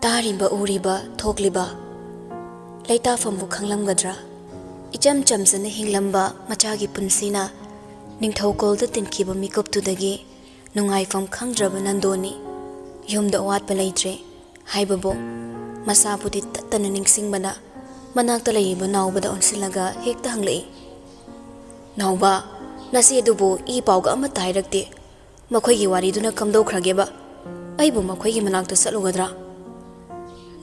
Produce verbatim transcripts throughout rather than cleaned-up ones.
ꯇꯥꯔꯤꯕ, ꯎꯔꯤꯕ, ꯊꯣꯛꯂꯤꯕ ꯂꯩꯇꯥꯐꯝꯕꯨ ꯈꯪꯂꯝꯒꯗ꯭ꯔꯥ? ꯏꯆꯝ ꯆꯝꯖꯅ ꯍꯤꯡꯂꯝꯕ ꯃꯆꯥꯒꯤ ꯄꯨꯟꯁꯤꯅ ꯅꯤꯡꯊꯧꯀꯣꯜꯗ ꯇꯤꯟꯈꯤꯕ ꯃꯤꯀꯨꯞꯇꯨꯗꯒꯤ ꯅꯨꯡꯉꯥꯏꯐꯝ ꯈꯪꯗ꯭ꯔꯕ ꯅꯟꯗꯣꯅꯤ꯫ ꯌꯨꯝꯗ ꯑꯋꯥꯠꯄ ꯂꯩꯇ꯭ꯔꯦ ꯍꯥꯏꯕꯕꯨ ꯃꯁꯥꯕꯨꯗꯤ ꯇꯠꯇꯅ ꯅꯤꯡꯁꯤꯡꯕꯅ ꯃꯅꯥꯛꯇ ꯂꯩꯔꯤꯕ ꯅꯥꯎꯕꯗ ꯑꯣꯟꯁꯤꯜꯂꯒ ꯍꯦꯛꯇ ꯍꯪꯂꯛꯏ, "ꯅꯥꯎꯕ, ꯅꯆꯦ ꯑꯗꯨꯕꯨ ꯏ ꯄꯥꯎꯒ ꯑꯃꯠꯇ ꯍꯥꯏꯔꯛꯇꯦ꯫ ꯃꯈꯣꯏꯒꯤ ꯋꯥꯔꯤꯗꯨꯅ ꯀꯝꯗꯧꯈ꯭ꯔꯒꯦꯕ? ꯑꯩꯕꯨ ꯃꯈꯣꯏꯒꯤ ꯃꯅꯥꯛꯇ ꯆꯠꯂꯨꯒꯗ꯭ꯔꯥ?"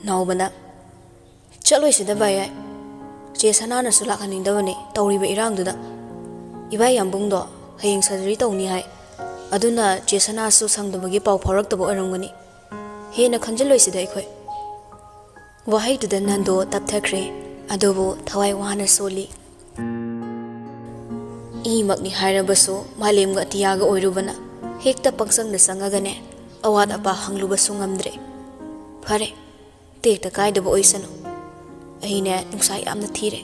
ꯅꯥꯎꯕꯅ, "ꯆꯠꯂꯣꯏꯁꯤꯗ ꯚꯥꯏ ꯌꯥꯏ꯫ ꯆꯦ ꯁꯅꯥꯅꯁꯨ ꯂꯥꯛꯍꯟꯅꯤꯡꯗꯕꯅꯤ ꯇꯧꯔꯤꯕ ꯏꯔꯥꯡꯗꯨꯗ꯫ ꯏꯕꯥꯏ ꯌꯥꯝꯕꯨꯡꯗꯣ ꯍꯌꯦꯡ ꯁꯔꯖꯔꯤ ꯇꯧꯅꯤ ꯍꯥꯏ꯫ ꯑꯗꯨꯅ ꯆꯦ ꯁꯅꯥꯁꯨ ꯁꯪꯗꯕꯒꯤ ꯄꯥꯎ ꯐꯥꯎꯔꯛꯇꯕ ꯑꯣꯏꯔꯝꯒꯅꯤ꯫ ꯍꯦꯟꯅ ꯈꯟꯖꯤꯜꯂꯣꯏꯁꯤꯗ ꯑꯩꯈꯣꯏ꯫" ꯋꯥꯍꯩꯗꯨꯗ ꯅꯟꯗꯣ ꯇꯞꯊꯈ꯭ꯔꯦ, ꯑꯗꯨꯕꯨ ꯊꯋꯥꯏ ꯋꯥꯅ ꯁꯣꯜꯂꯤ꯫ ꯏꯃꯛꯅꯤ ꯍꯥꯏꯔꯕꯁꯨ ꯃꯥꯂꯦꯝꯒ ꯑꯇꯤꯌꯥꯒ ꯑꯣꯏꯔꯨꯕꯅ ꯍꯦꯛꯇ ꯄꯪꯆꯪꯗ ꯆꯪꯉꯒꯅꯦ, ꯑꯋꯥꯠ ꯑꯄꯥ ꯍꯪꯂꯨꯕꯁꯨ ꯉꯝꯗ꯭ꯔꯦ꯫ ꯐꯔꯦ, ꯇꯦꯛꯇ ꯀꯥꯏꯗꯕ ꯑꯣꯏꯁꯅꯨ꯫ ꯑꯩꯅꯦ ꯅꯨꯡꯁꯥ ꯌꯥꯝꯅ ꯊꯤꯔꯦ꯫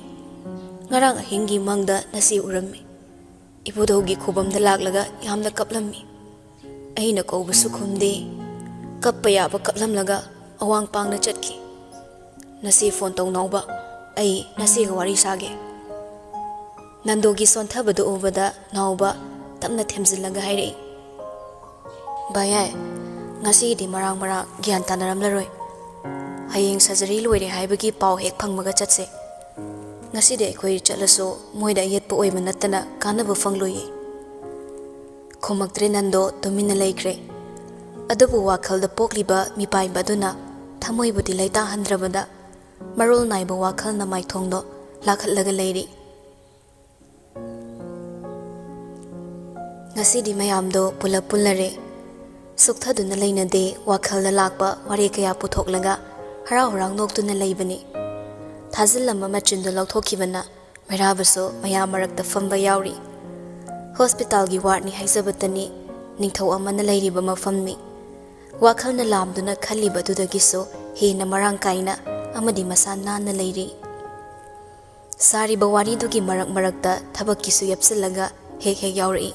ꯉꯔꯥꯡ ꯑꯍꯤꯡꯒꯤ ꯃꯪꯗ ꯅꯆꯦ ꯎꯔꯝꯃꯤ꯫ ꯏꯕꯨꯙꯧꯒꯤ ꯈꯨꯕꯝꯗ ꯂꯥꯛꯂꯒ ꯌꯥꯝꯅ ꯀꯞꯂꯝꯃꯤ꯫ ꯑꯩꯅ ꯀꯧꯕꯁꯨ ꯈꯨꯝꯗꯦ꯫ ꯀꯞꯄ ꯌꯥꯕ ꯀꯞꯂꯝꯂꯒ ꯑꯋꯥꯡ ꯄꯥꯡꯅ ꯆꯠꯈꯤ꯫ "ꯅꯆꯦ ꯐꯣꯟ ꯇꯧ ꯅꯥꯎꯕ, ꯑꯩ ꯅꯆꯦꯒ ꯋꯥꯔꯤ ꯁꯥꯒꯦ꯫" ꯅꯟꯗꯣꯒꯤ ꯁꯣꯟꯊꯕꯗꯨ ꯎꯕꯗ ꯅꯥꯎꯕ ꯇꯞꯅ ꯊꯦꯝꯖꯤꯜꯂꯒ ꯍꯥꯏꯔꯛꯏ, "ꯚꯥꯌꯥꯏ, ꯉꯁꯤꯒꯤꯗꯤ ꯃꯔꯥꯡ ꯃꯔꯥꯡ ꯒ꯭ꯌꯥꯟ ꯇꯥꯅꯔꯝꯂꯔꯣꯏ꯫ ꯍꯌꯦꯡ ꯁꯔꯖꯔꯤ ꯂꯣꯏꯔꯦ ꯍꯥꯏꯕꯒꯤ ꯄꯥꯎ ꯍꯦꯛ ꯐꯪꯕꯒ ꯆꯠꯁꯦ꯫ ꯉꯁꯤꯗꯤ ꯑꯩꯈꯣꯏ ꯆꯠꯂꯁꯨ ꯃꯣꯏꯗ ꯑꯌꯦꯠꯄ ꯑꯣꯏꯕ ꯅꯠꯇꯅ ꯀꯥꯟꯅꯕ ꯐꯪꯂꯣꯏꯌꯦ꯫" ꯈꯨꯝꯃꯛꯇ꯭ꯔꯦ ꯅꯟꯗꯣ, ꯇꯨꯃꯤꯟꯅ ꯂꯩꯈ꯭ꯔꯦ꯫ ꯑꯗꯨꯕꯨ ꯋꯥꯈꯜꯗ ꯄꯣꯛꯂꯤꯕ ꯃꯤꯄꯥꯏꯕ ꯑꯗꯨꯅ ꯊꯃꯣꯏꯕꯨꯗꯤ ꯂꯩꯇꯥꯍꯟꯗ꯭ꯔꯕꯗ ꯃꯔꯣꯜ ꯅꯥꯏꯕ ꯋꯥꯈꯜꯅ ꯃꯥꯏꯊꯣꯡꯗꯣ ꯂꯥꯛꯍꯠꯂꯒ ꯂꯩꯔꯤ꯫ ꯉꯁꯤꯗꯤ ꯃꯌꯥꯝꯗꯣ ꯄꯨꯂꯞ ꯄꯨꯜꯂꯔꯦ꯫ ꯁꯨꯛꯊꯗꯨꯅ ꯂꯩꯅꯗꯦ ꯋꯥꯈꯜꯗ ꯂꯥꯛꯄ ꯋꯥꯔꯦ ꯀꯌꯥ ꯄꯨꯊꯣꯛꯂꯒ ꯍꯔꯥꯎ ꯍꯔꯥꯎ ꯅꯣꯛꯇꯨꯅ ꯂꯩꯕꯅꯤ꯫ ꯊꯥꯖꯤꯜꯂꯝꯕ ꯃꯆꯤꯟꯗꯨ ꯂꯧꯊꯣꯛꯈꯤꯕꯅ ꯃꯩꯔꯥꯕꯁꯨ ꯃꯌꯥꯝ ꯃꯔꯛꯇ ꯐꯝꯕ ꯌꯥꯎꯔꯤ꯫ ꯍꯣꯁꯄꯤꯇꯥꯜꯒꯤ ꯋꯥꯔꯗꯅꯤ ꯍꯥꯏꯖꯕꯇꯅꯤ, ꯅꯤꯡꯊꯧ ꯑꯃꯅ ꯂꯩꯔꯤꯕ ꯃꯐꯝꯅꯤ꯫ ꯋꯥꯈꯜꯅ ꯂꯥꯝꯗꯨꯅ ꯈꯜꯂꯤꯕꯗꯨꯗꯒꯤꯁꯨ ꯍꯦꯟꯅ ꯃꯔꯥꯡ ꯀꯥꯏꯅ ꯑꯃꯗꯤ ꯃꯁꯥ ꯅꯥꯟꯅ ꯂꯩꯔꯤ꯫ ꯁꯥꯔꯤꯕ ꯋꯥꯔꯤꯗꯨꯒꯤ ꯃꯔꯛ ꯃꯔꯛꯇ ꯊꯕꯛꯀꯤꯁꯨ ꯌꯦꯞꯁꯤꯜꯂꯒ ꯍꯦꯛ ꯍꯦꯛ ꯌꯥꯎꯔꯛꯏ꯫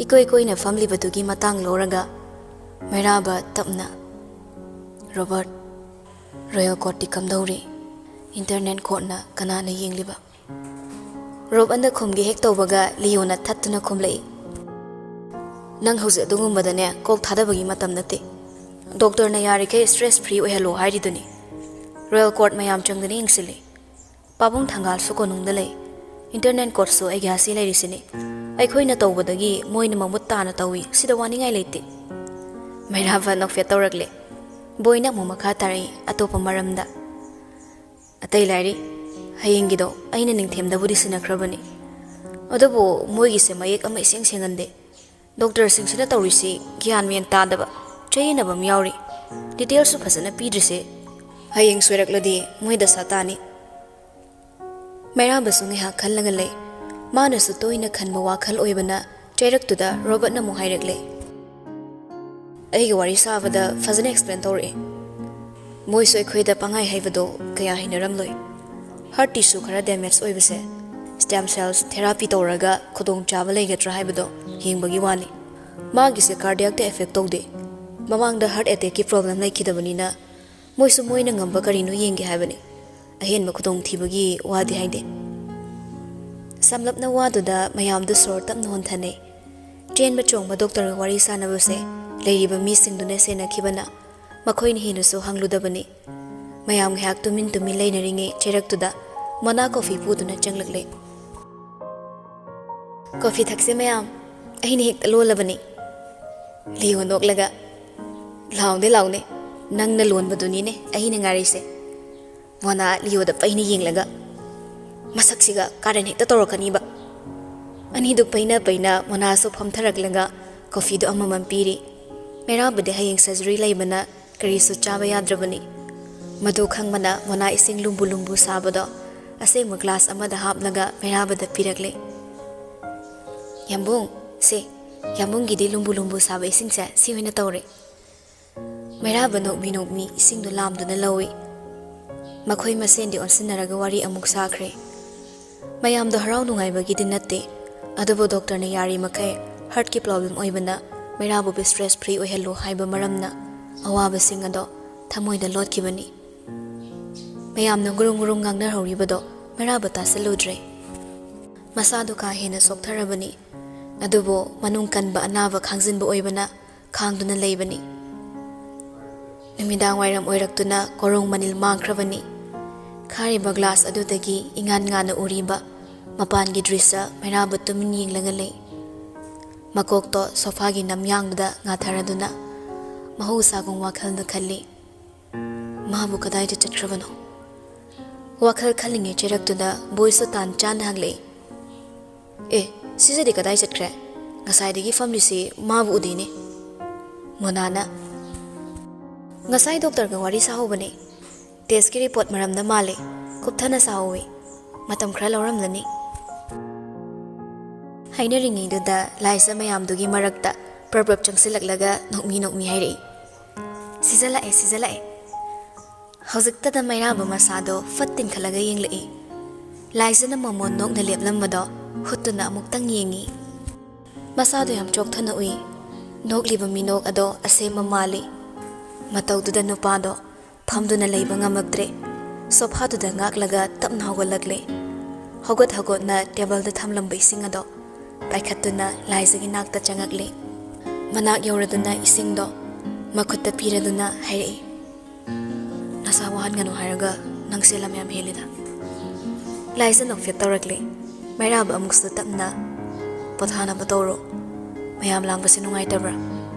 ꯏꯀꯣꯏ ꯀꯣꯏꯅ ꯐꯝꯂꯤꯕꯗꯨꯒꯤ ꯃꯇꯥꯡ ꯂꯧꯔꯒ ꯃꯩꯔꯥꯕ ꯇꯞꯅ, "ꯔꯣꯕꯔꯠ, ꯔꯣꯌꯦꯜ ꯀꯣꯔꯠꯇꯤ ꯀꯝꯗꯧꯔꯤ? ꯏꯟꯇꯔꯅꯦꯜ ꯀꯣꯔꯠꯅ ꯀꯅꯥꯅ ꯌꯦꯡꯂꯤꯕ? ꯔꯣꯕꯟꯗ ꯈꯨꯝꯒꯦ ꯍꯦꯛ ꯇꯧꯕꯒ ꯂꯤꯌꯣꯅ ꯊꯠꯇꯨꯅ ꯈꯨꯝꯂꯛꯏ, "ꯅꯪ ꯍꯧꯖꯤꯛ ꯑꯗꯨꯒꯨꯝꯕꯗꯅꯦ ꯀꯣꯛ ꯊꯥꯗꯕꯒꯤ ꯃꯇꯝ ꯅꯠꯇꯦ꯫ ꯗꯣꯛꯇꯔꯅ ꯌꯥꯔꯤꯈꯩ ꯁ꯭ꯇ꯭ꯔꯦꯁ ꯐ꯭ꯔꯤ ꯑꯣꯏꯍꯜꯂꯣ ꯍꯥꯏꯔꯤꯗꯨꯅꯤ꯫ ꯔꯣꯌꯦꯜ ꯀꯣꯔꯠ ꯃꯌꯥꯝ ꯆꯪꯗꯅ ꯌꯦꯡꯁꯤꯜꯂꯤ꯫ ꯄꯥꯕꯨꯡ ꯊꯪꯒꯥꯜꯁꯨ ꯀꯣꯅꯨꯡꯗ ꯂꯩ꯫ ꯏꯟꯇꯔꯅꯦꯜ ꯀꯣꯔꯠꯁꯨ ꯑꯩꯒꯤ ꯍꯥꯁꯤ ꯂꯩꯔꯤꯁꯤꯅꯤ꯫ ꯑꯩꯈꯣꯏꯅ ꯇꯧꯕꯗꯒꯤ ꯃꯣꯏꯅ ꯃꯃꯨꯠ ꯇꯥꯅ ꯇꯧꯏ꯫ ꯁꯤꯗ ꯋꯥꯅꯤꯡꯉꯥꯏ ꯂꯩꯇꯦ꯫" ꯃꯩꯔꯥꯕ ꯅꯣꯛꯐꯦꯠ ꯇꯧꯔꯛꯂꯦ꯫ ꯕꯣꯏꯅ ꯑꯃꯨꯛ ꯃꯈꯥ ꯇꯥꯔꯛꯏ ꯑꯇꯣꯞꯄ ꯃꯔꯝꯗ꯫ "ꯑꯇꯩ ꯂꯥꯏꯔꯤ, ꯍꯌꯦꯡꯒꯤꯗꯣ ꯑꯩꯅ ꯅꯤꯡꯊꯦꯝꯗꯕꯨꯗꯤ ꯁꯤꯟꯅꯈ꯭ꯔꯕꯅꯤ꯫ ꯑꯗꯨꯕꯨ ꯃꯣꯏꯒꯤꯁꯦ ꯃꯌꯦꯛ ꯑꯃ ꯏꯁꯦꯡ ꯁꯦꯡꯍꯟꯗꯦ꯫ ꯗꯣꯛꯇꯔꯁꯤꯡꯁꯤꯅ ꯇꯧꯔꯤꯁꯤ ꯒ꯭ꯌꯥꯟ ꯃꯦꯟ ꯇꯥꯗꯕ, ꯆꯌꯦꯠꯅꯕ ꯑꯃ ꯌꯥꯎꯔꯤ꯫ ꯗꯤꯇꯦꯜꯁꯨ ꯐꯖꯅ ꯄꯤꯗ꯭ꯔꯤꯁꯦ꯫ ꯍꯌꯦꯡ ꯁꯣꯏꯔꯛꯂꯗꯤ ꯃꯣꯏ ꯗꯁꯥ ꯇꯥꯅꯤ꯫" ꯃꯩꯔꯥꯕꯁꯨ ꯉꯥꯏꯍꯥꯛ ꯈꯜꯂꯒ ꯂꯩ꯫ ꯃꯥꯅꯁꯨ ꯇꯣꯏꯅ ꯈꯟꯕ ꯋꯥꯈꯜ ꯑꯣꯏꯕꯅ ꯆꯩꯔꯛꯇꯨꯗ ꯔꯣꯕꯔꯠꯅ ꯑꯃꯨꯛ ꯍꯥꯏꯔꯛꯂꯦ, "ꯑꯩꯒ ꯋꯥꯔꯤ ꯁꯥꯕꯗ ꯐꯖꯅ ꯑꯦꯛꯁꯄ꯭ꯂꯦꯟ ꯇꯧꯔꯛꯑꯦ꯫ ꯃꯣꯏꯁꯨ ꯑꯩꯈꯣꯏꯗ ꯄꯪꯍꯥꯏ ꯍꯥꯏꯕꯗꯣ ꯀꯌꯥ ꯍꯩꯅꯔꯝꯂꯣꯏ꯫ ꯍꯥꯔꯠ ꯇꯤꯁꯨ ꯈꯔ ꯗꯦꯃꯦꯖ ꯑꯣꯏꯕꯁꯦ ꯁ꯭ꯇꯦꯝ ꯁꯦꯜꯁ ꯊꯦꯔꯥꯄꯤ ꯇꯧꯔꯒ ꯈꯨꯗꯣꯡꯆꯥꯕ ꯂꯩꯒꯗ꯭ꯔꯥ ꯍꯥꯏꯕꯗꯣ ꯌꯦꯡꯕꯒꯤ ꯋꯥꯅꯤ꯫ ꯃꯥꯒꯤꯁꯦ ꯀꯥꯔꯗꯤꯌꯥꯛꯇ ꯑꯦꯐꯦꯛ ꯇꯧꯗꯦ꯫ ꯃꯃꯥꯡꯗ ꯍꯥꯔꯠ ꯑꯦꯇꯦꯛꯀꯤ ꯄ꯭ꯔꯣꯕ꯭ꯂꯦꯝ ꯂꯩꯈꯤꯗꯕꯅꯤꯅ ꯃꯣꯏꯁꯨ ꯃꯣꯏꯅ ꯉꯝꯕ ꯀꯔꯤꯅꯣ ꯌꯦꯡꯒꯦ ꯍꯥꯏꯕꯅꯤ꯫ ꯑꯍꯦꯟꯕ ꯈꯨꯗꯣꯡꯊꯤꯕꯒꯤ ꯋꯥꯗꯤ ꯍꯥꯏꯗꯦ꯫" ꯁꯝꯂꯞꯅ ꯋꯥꯗꯨꯗ ꯃꯌꯥꯝꯗꯨ ꯁꯣꯔ ꯇꯞꯅ ꯍꯣꯟꯊꯅꯩ꯫ ꯆꯦꯟꯕ ꯆꯣꯡꯕ ꯗꯣꯛꯇꯔꯒ ꯋꯥꯔꯤ ꯁꯥꯟꯅꯕꯁꯦ ꯂꯩꯔꯤꯕ ꯃꯤꯁꯤꯡꯗꯨꯅ ꯁꯦꯟꯅꯈꯤꯕꯅ ꯃꯈꯣꯏꯅ ꯍꯦꯟꯅꯁꯨ ꯍꯪꯂꯨꯗꯕꯅꯤ꯫ ꯃꯌꯥꯝ ꯉꯥꯏꯍꯥꯛ ꯇꯨꯃꯤꯟ ꯇꯨꯃꯤꯟ ꯂꯩꯅꯔꯤꯉꯩ ꯆꯩꯔꯛꯇꯨꯗ ꯃꯣꯅꯥ ꯀꯣꯐꯤ ꯄꯨꯗꯨꯅ ꯆꯪꯂꯛꯂꯦ꯫ "ꯀꯣꯐꯤ ꯊꯛꯁꯦ ꯃꯌꯥꯝ, ꯑꯩꯅ ꯍꯦꯛꯇ ꯂꯣꯜꯂꯕꯅꯤ꯫" ꯂꯤꯌꯣ ꯅꯣꯛꯂꯒ, "ꯂꯥꯎꯅꯦ ꯂꯥꯎꯅꯦ, ꯅꯪꯅ ꯂꯣꯟꯕꯗꯨꯅꯤꯅꯦ ꯑꯩꯅ ꯉꯥꯏꯔꯤꯁꯦ꯫" ꯃꯣꯅꯥ ꯂꯤꯌꯣꯗ ꯄꯩꯅ ꯌꯦꯡꯂꯒ, "ꯃꯁꯛꯁꯤꯒ ꯀꯥꯔꯟ ꯍꯦꯛꯇ ꯇꯧꯔꯛꯀꯅꯤꯕ꯫" ꯑꯅꯤꯗꯨ ꯄꯩꯅ ꯄꯩꯅ ꯃꯣꯅꯥꯁꯨ ꯐꯝꯊꯔꯛꯂꯒ ꯀꯣꯐꯤꯗꯨ ꯑꯃꯃꯝ ꯄꯤꯔꯤ꯫ ꯃꯩꯔꯥꯕꯗꯤ ꯍꯌꯦꯡ ꯁꯔꯖꯔꯤ ꯂꯩꯕꯅ ꯀꯔꯤꯁꯨ ꯆꯥꯕ ꯌꯥꯗ꯭ꯔꯕꯅꯤ꯫ ꯃꯗꯨ ꯈꯪꯕꯅ ꯃꯣꯅꯥ ꯏꯁꯤꯡ ꯂꯨꯝꯕꯨ ꯂꯨꯝꯕꯨ ꯁꯥꯕꯗꯣ ꯑꯁꯦꯡꯕ ꯒ꯭ꯂꯥꯁ ꯑꯃꯗ ꯍꯥꯞꯂꯒ ꯃꯩꯔꯥꯕꯗ ꯄꯤꯔꯛꯂꯦ꯫ "ꯌꯥꯝꯕꯨꯡ, ꯁꯦ, ꯌꯥꯝꯕꯨꯡꯒꯤꯗꯤ ꯂꯨꯝꯕꯨ ꯂꯨꯝꯕꯨ ꯁꯥꯕ ꯏꯁꯤꯡꯁꯦ ꯁꯤ ꯑꯣꯏꯅ ꯇꯧꯔꯦ꯫" ꯃꯩꯔꯥꯕ ꯅꯣꯛꯃꯤ ꯅꯣꯛꯃꯤ ꯏꯁꯤꯡꯗꯨ ꯂꯥꯝꯗꯨꯅ ꯂꯧꯏ꯫ ꯃꯈꯣꯏ ꯃꯁꯦꯟꯗꯤ ꯑꯣꯟꯁꯤꯟꯅꯔꯒ ꯋꯥꯔꯤ ꯑꯃꯨꯛ ꯁꯥꯈ꯭ꯔꯦ꯫ ꯃꯌꯥꯝꯗꯣ ꯍꯔꯥꯎ ꯅꯨꯡꯉꯥꯏꯕꯒꯤꯗꯤ ꯅꯠꯇꯦ, ꯑꯗꯨꯕꯨ ꯗꯣꯛꯇꯔꯅ ꯌꯥꯔꯤꯃꯈꯩ ꯍꯥꯔꯠꯀꯤ ꯄ꯭ꯔꯣꯕ꯭ꯂꯦꯝ ꯑꯣꯏꯕꯅ ꯃꯩꯔꯥꯕꯨ ꯁ꯭ꯇ꯭ꯔꯦꯁ ꯐ꯭ꯔꯤ ꯑꯣꯏꯍꯜꯂꯨ ꯍꯥꯏꯕ ꯃꯔꯝꯅ ꯑꯋꯥꯕꯁꯤꯡ ꯑꯗꯣ ꯊꯃꯣꯏꯗ ꯂꯣꯠꯈꯤꯕꯅꯤ꯫ ꯃꯌꯥꯝꯅ ꯒꯨꯔꯨꯡ ꯒꯨꯔꯨꯡ ꯉꯥꯡꯅꯍꯧꯔꯤꯕꯗꯣ ꯃꯩꯔꯥꯕ ꯇꯥꯁꯤꯜꯂꯨꯗ꯭ꯔꯦ꯫ ꯃꯁꯥꯗꯨ ꯀꯥ ꯍꯦꯟꯅ ꯁꯣꯛꯊꯔꯕꯅꯤ, ꯑꯗꯨꯕꯨ ꯃꯅꯨꯡ ꯀꯟꯕ ꯑꯅꯥꯕ ꯈꯥꯡꯖꯤꯟꯕ ꯑꯣꯏꯕꯅ ꯈꯥꯡꯗꯨꯅ ꯂꯩꯕꯅꯤ꯫ ꯅꯨꯃꯤꯗꯥꯡ ꯋꯥꯏꯔꯝ ꯑꯣꯏꯔꯛꯇꯨꯅ ꯀꯣꯔꯣꯡ ꯃꯅꯤꯜ ꯃꯥꯡꯈ꯭ꯔꯕꯅꯤ꯫ ꯈꯥꯔꯤꯕ ꯒ꯭ꯂꯥꯁ ꯑꯗꯨꯗꯒꯤ ꯏꯉꯥꯟ ꯉꯥꯟꯅ ꯎꯔꯤꯕ ꯃꯄꯥꯟꯒꯤ ꯗ꯭ꯔꯤꯁ꯭ꯌ ꯃꯩꯔꯥꯕ ꯇꯨꯃꯤꯟ ꯌꯦꯡꯂꯒ ꯂꯩ꯫ ꯃꯀꯣꯛꯇꯣ ꯁꯣꯐꯥꯒꯤ ꯅꯝꯌꯥꯡꯕꯗ ꯉꯥꯊꯔꯗꯨꯅ ꯃꯍꯧꯁꯥꯒꯨꯝ ꯋꯥꯈꯜꯗ ꯈꯜꯂꯤ, "ꯃꯥꯕꯨ ꯀꯗꯥꯏꯗ ꯆꯠꯈ꯭ꯔꯕꯅꯣ?" ꯋꯥꯈꯜ ꯈꯜꯂꯤꯉꯩ ꯆꯩꯔꯛꯇꯨꯗ ꯕꯣꯏꯁꯨ ꯇꯥꯟ ꯆꯥꯅ ꯍꯪꯂꯛꯏ, "ꯑꯦ, ꯁꯤꯖꯗꯤ ꯀꯗꯥꯏ ꯆꯠꯈ꯭ꯔꯦ? ꯉꯁꯥꯏꯗꯒꯤ ꯐꯝꯂꯤꯁꯤ ꯃꯥꯕꯨ ꯎꯗꯦꯅꯦ꯫" ꯃꯣꯅꯥꯅ, "ꯉꯁꯥꯏ ꯗꯣꯛꯇꯔꯒ ꯋꯥꯔꯤ ꯁꯥꯍꯧꯕꯅꯦ꯫ ꯇꯦꯁꯀꯤ ꯔꯤꯄꯣꯔꯠ ꯃꯔꯝꯗ ꯃꯥꯜꯂꯦ꯫ ꯀꯨꯞꯊꯅ ꯁꯥꯍꯧꯋꯤ꯫ ꯃꯇꯝ ꯈꯔ ꯂꯧꯔꯝꯂꯅꯤ꯫" ꯍꯥꯏꯅꯔꯤꯉꯩꯗꯨꯗ ꯂꯥꯏꯖ ꯃꯌꯥꯝꯗꯨꯒꯤ ꯃꯔꯛꯇ ꯄ꯭ꯔꯞ ꯄ꯭ꯔꯞ ꯆꯪꯁꯤꯜꯂꯛꯂꯒ ꯅꯣꯛꯃꯤ ꯅꯣꯛꯃꯤ ꯍꯥꯏꯔꯛꯏ, "ꯁꯤꯖ ꯂꯥꯛꯑꯦ, ꯁꯤꯖ ꯂꯥꯛꯑꯦ꯫" ꯍꯧꯖꯤꯛꯇꯗ ꯃꯩꯔꯥꯕ ꯃꯁꯥꯗꯣ ꯐꯠ ꯇꯤꯡꯈꯠꯂꯒ ꯌꯦꯡꯂꯛꯏ꯫ ꯂꯥꯏꯖꯅ ꯃꯃꯣꯟ ꯅꯣꯛꯅ ꯂꯦꯞꯂꯝꯕꯗꯣ ꯍꯨꯠꯇꯨꯅ ꯑꯃꯨꯛꯇꯪ ꯌꯦꯡꯉꯤ꯫ ꯃꯁꯥꯗꯣ ꯌꯥꯝ ꯆꯣꯛꯊꯅ ꯎꯏ꯫ ꯅꯣꯛꯂꯤꯕ ꯃꯤꯅꯣꯛ ꯑꯗꯣ ꯑꯁꯦꯡꯕ ꯃꯥꯜꯂꯤ꯫ ꯃꯇꯧꯗꯨꯗ ꯅꯨꯄꯥꯗꯣ ꯐꯝꯗꯨꯅ ꯂꯩꯕ ꯉꯝꯃꯛꯇ꯭ꯔꯦ꯫ ꯁꯣꯐꯥꯗꯨꯗ ꯉꯥꯛꯂꯒ ꯇꯞꯅ ꯍꯧꯒꯠꯂꯛꯂꯦ꯫ ꯍꯧꯒꯠ ꯍꯧꯒꯠꯅ ꯇꯦꯕꯜꯗ ꯊꯝꯂꯝꯕ ꯏꯁꯤꯡ ꯑꯗꯣ ꯄꯥꯏꯈꯠꯇꯨꯅ ꯂꯥꯏꯖꯒꯤ ꯅꯥꯛꯇ ꯆꯪꯉꯛꯂꯦ꯫ ꯃꯅꯥꯛ ꯌꯧꯔꯗꯨꯅ ꯏꯁꯤꯡꯗꯣ ꯃꯈꯨꯠꯇ ꯄꯤꯔꯗꯨꯅ ꯍꯥꯏꯔꯛꯏ, "ꯅꯁꯥ ꯋꯥꯍꯟꯒꯅꯨ ꯍꯥꯏꯔꯒ ꯅꯪꯁꯦ ꯂꯝ ꯌꯥꯝ ꯍꯦꯜꯂꯤꯗ꯫" ꯂꯥꯏꯖ ꯅꯣꯛꯐꯦꯠ ꯇꯧꯔꯛꯂꯦ꯫ ꯃꯩꯔꯥꯕ ꯑꯃꯨꯛꯁꯨ ꯇꯞꯅ, "ꯄꯣꯊꯥꯅꯕ ꯇꯧꯔꯣ꯫ ꯃꯌꯥꯝ ꯂꯥꯡꯕꯁꯦ ꯅꯨꯡꯉꯥꯏꯇꯕ꯭ꯔꯥ?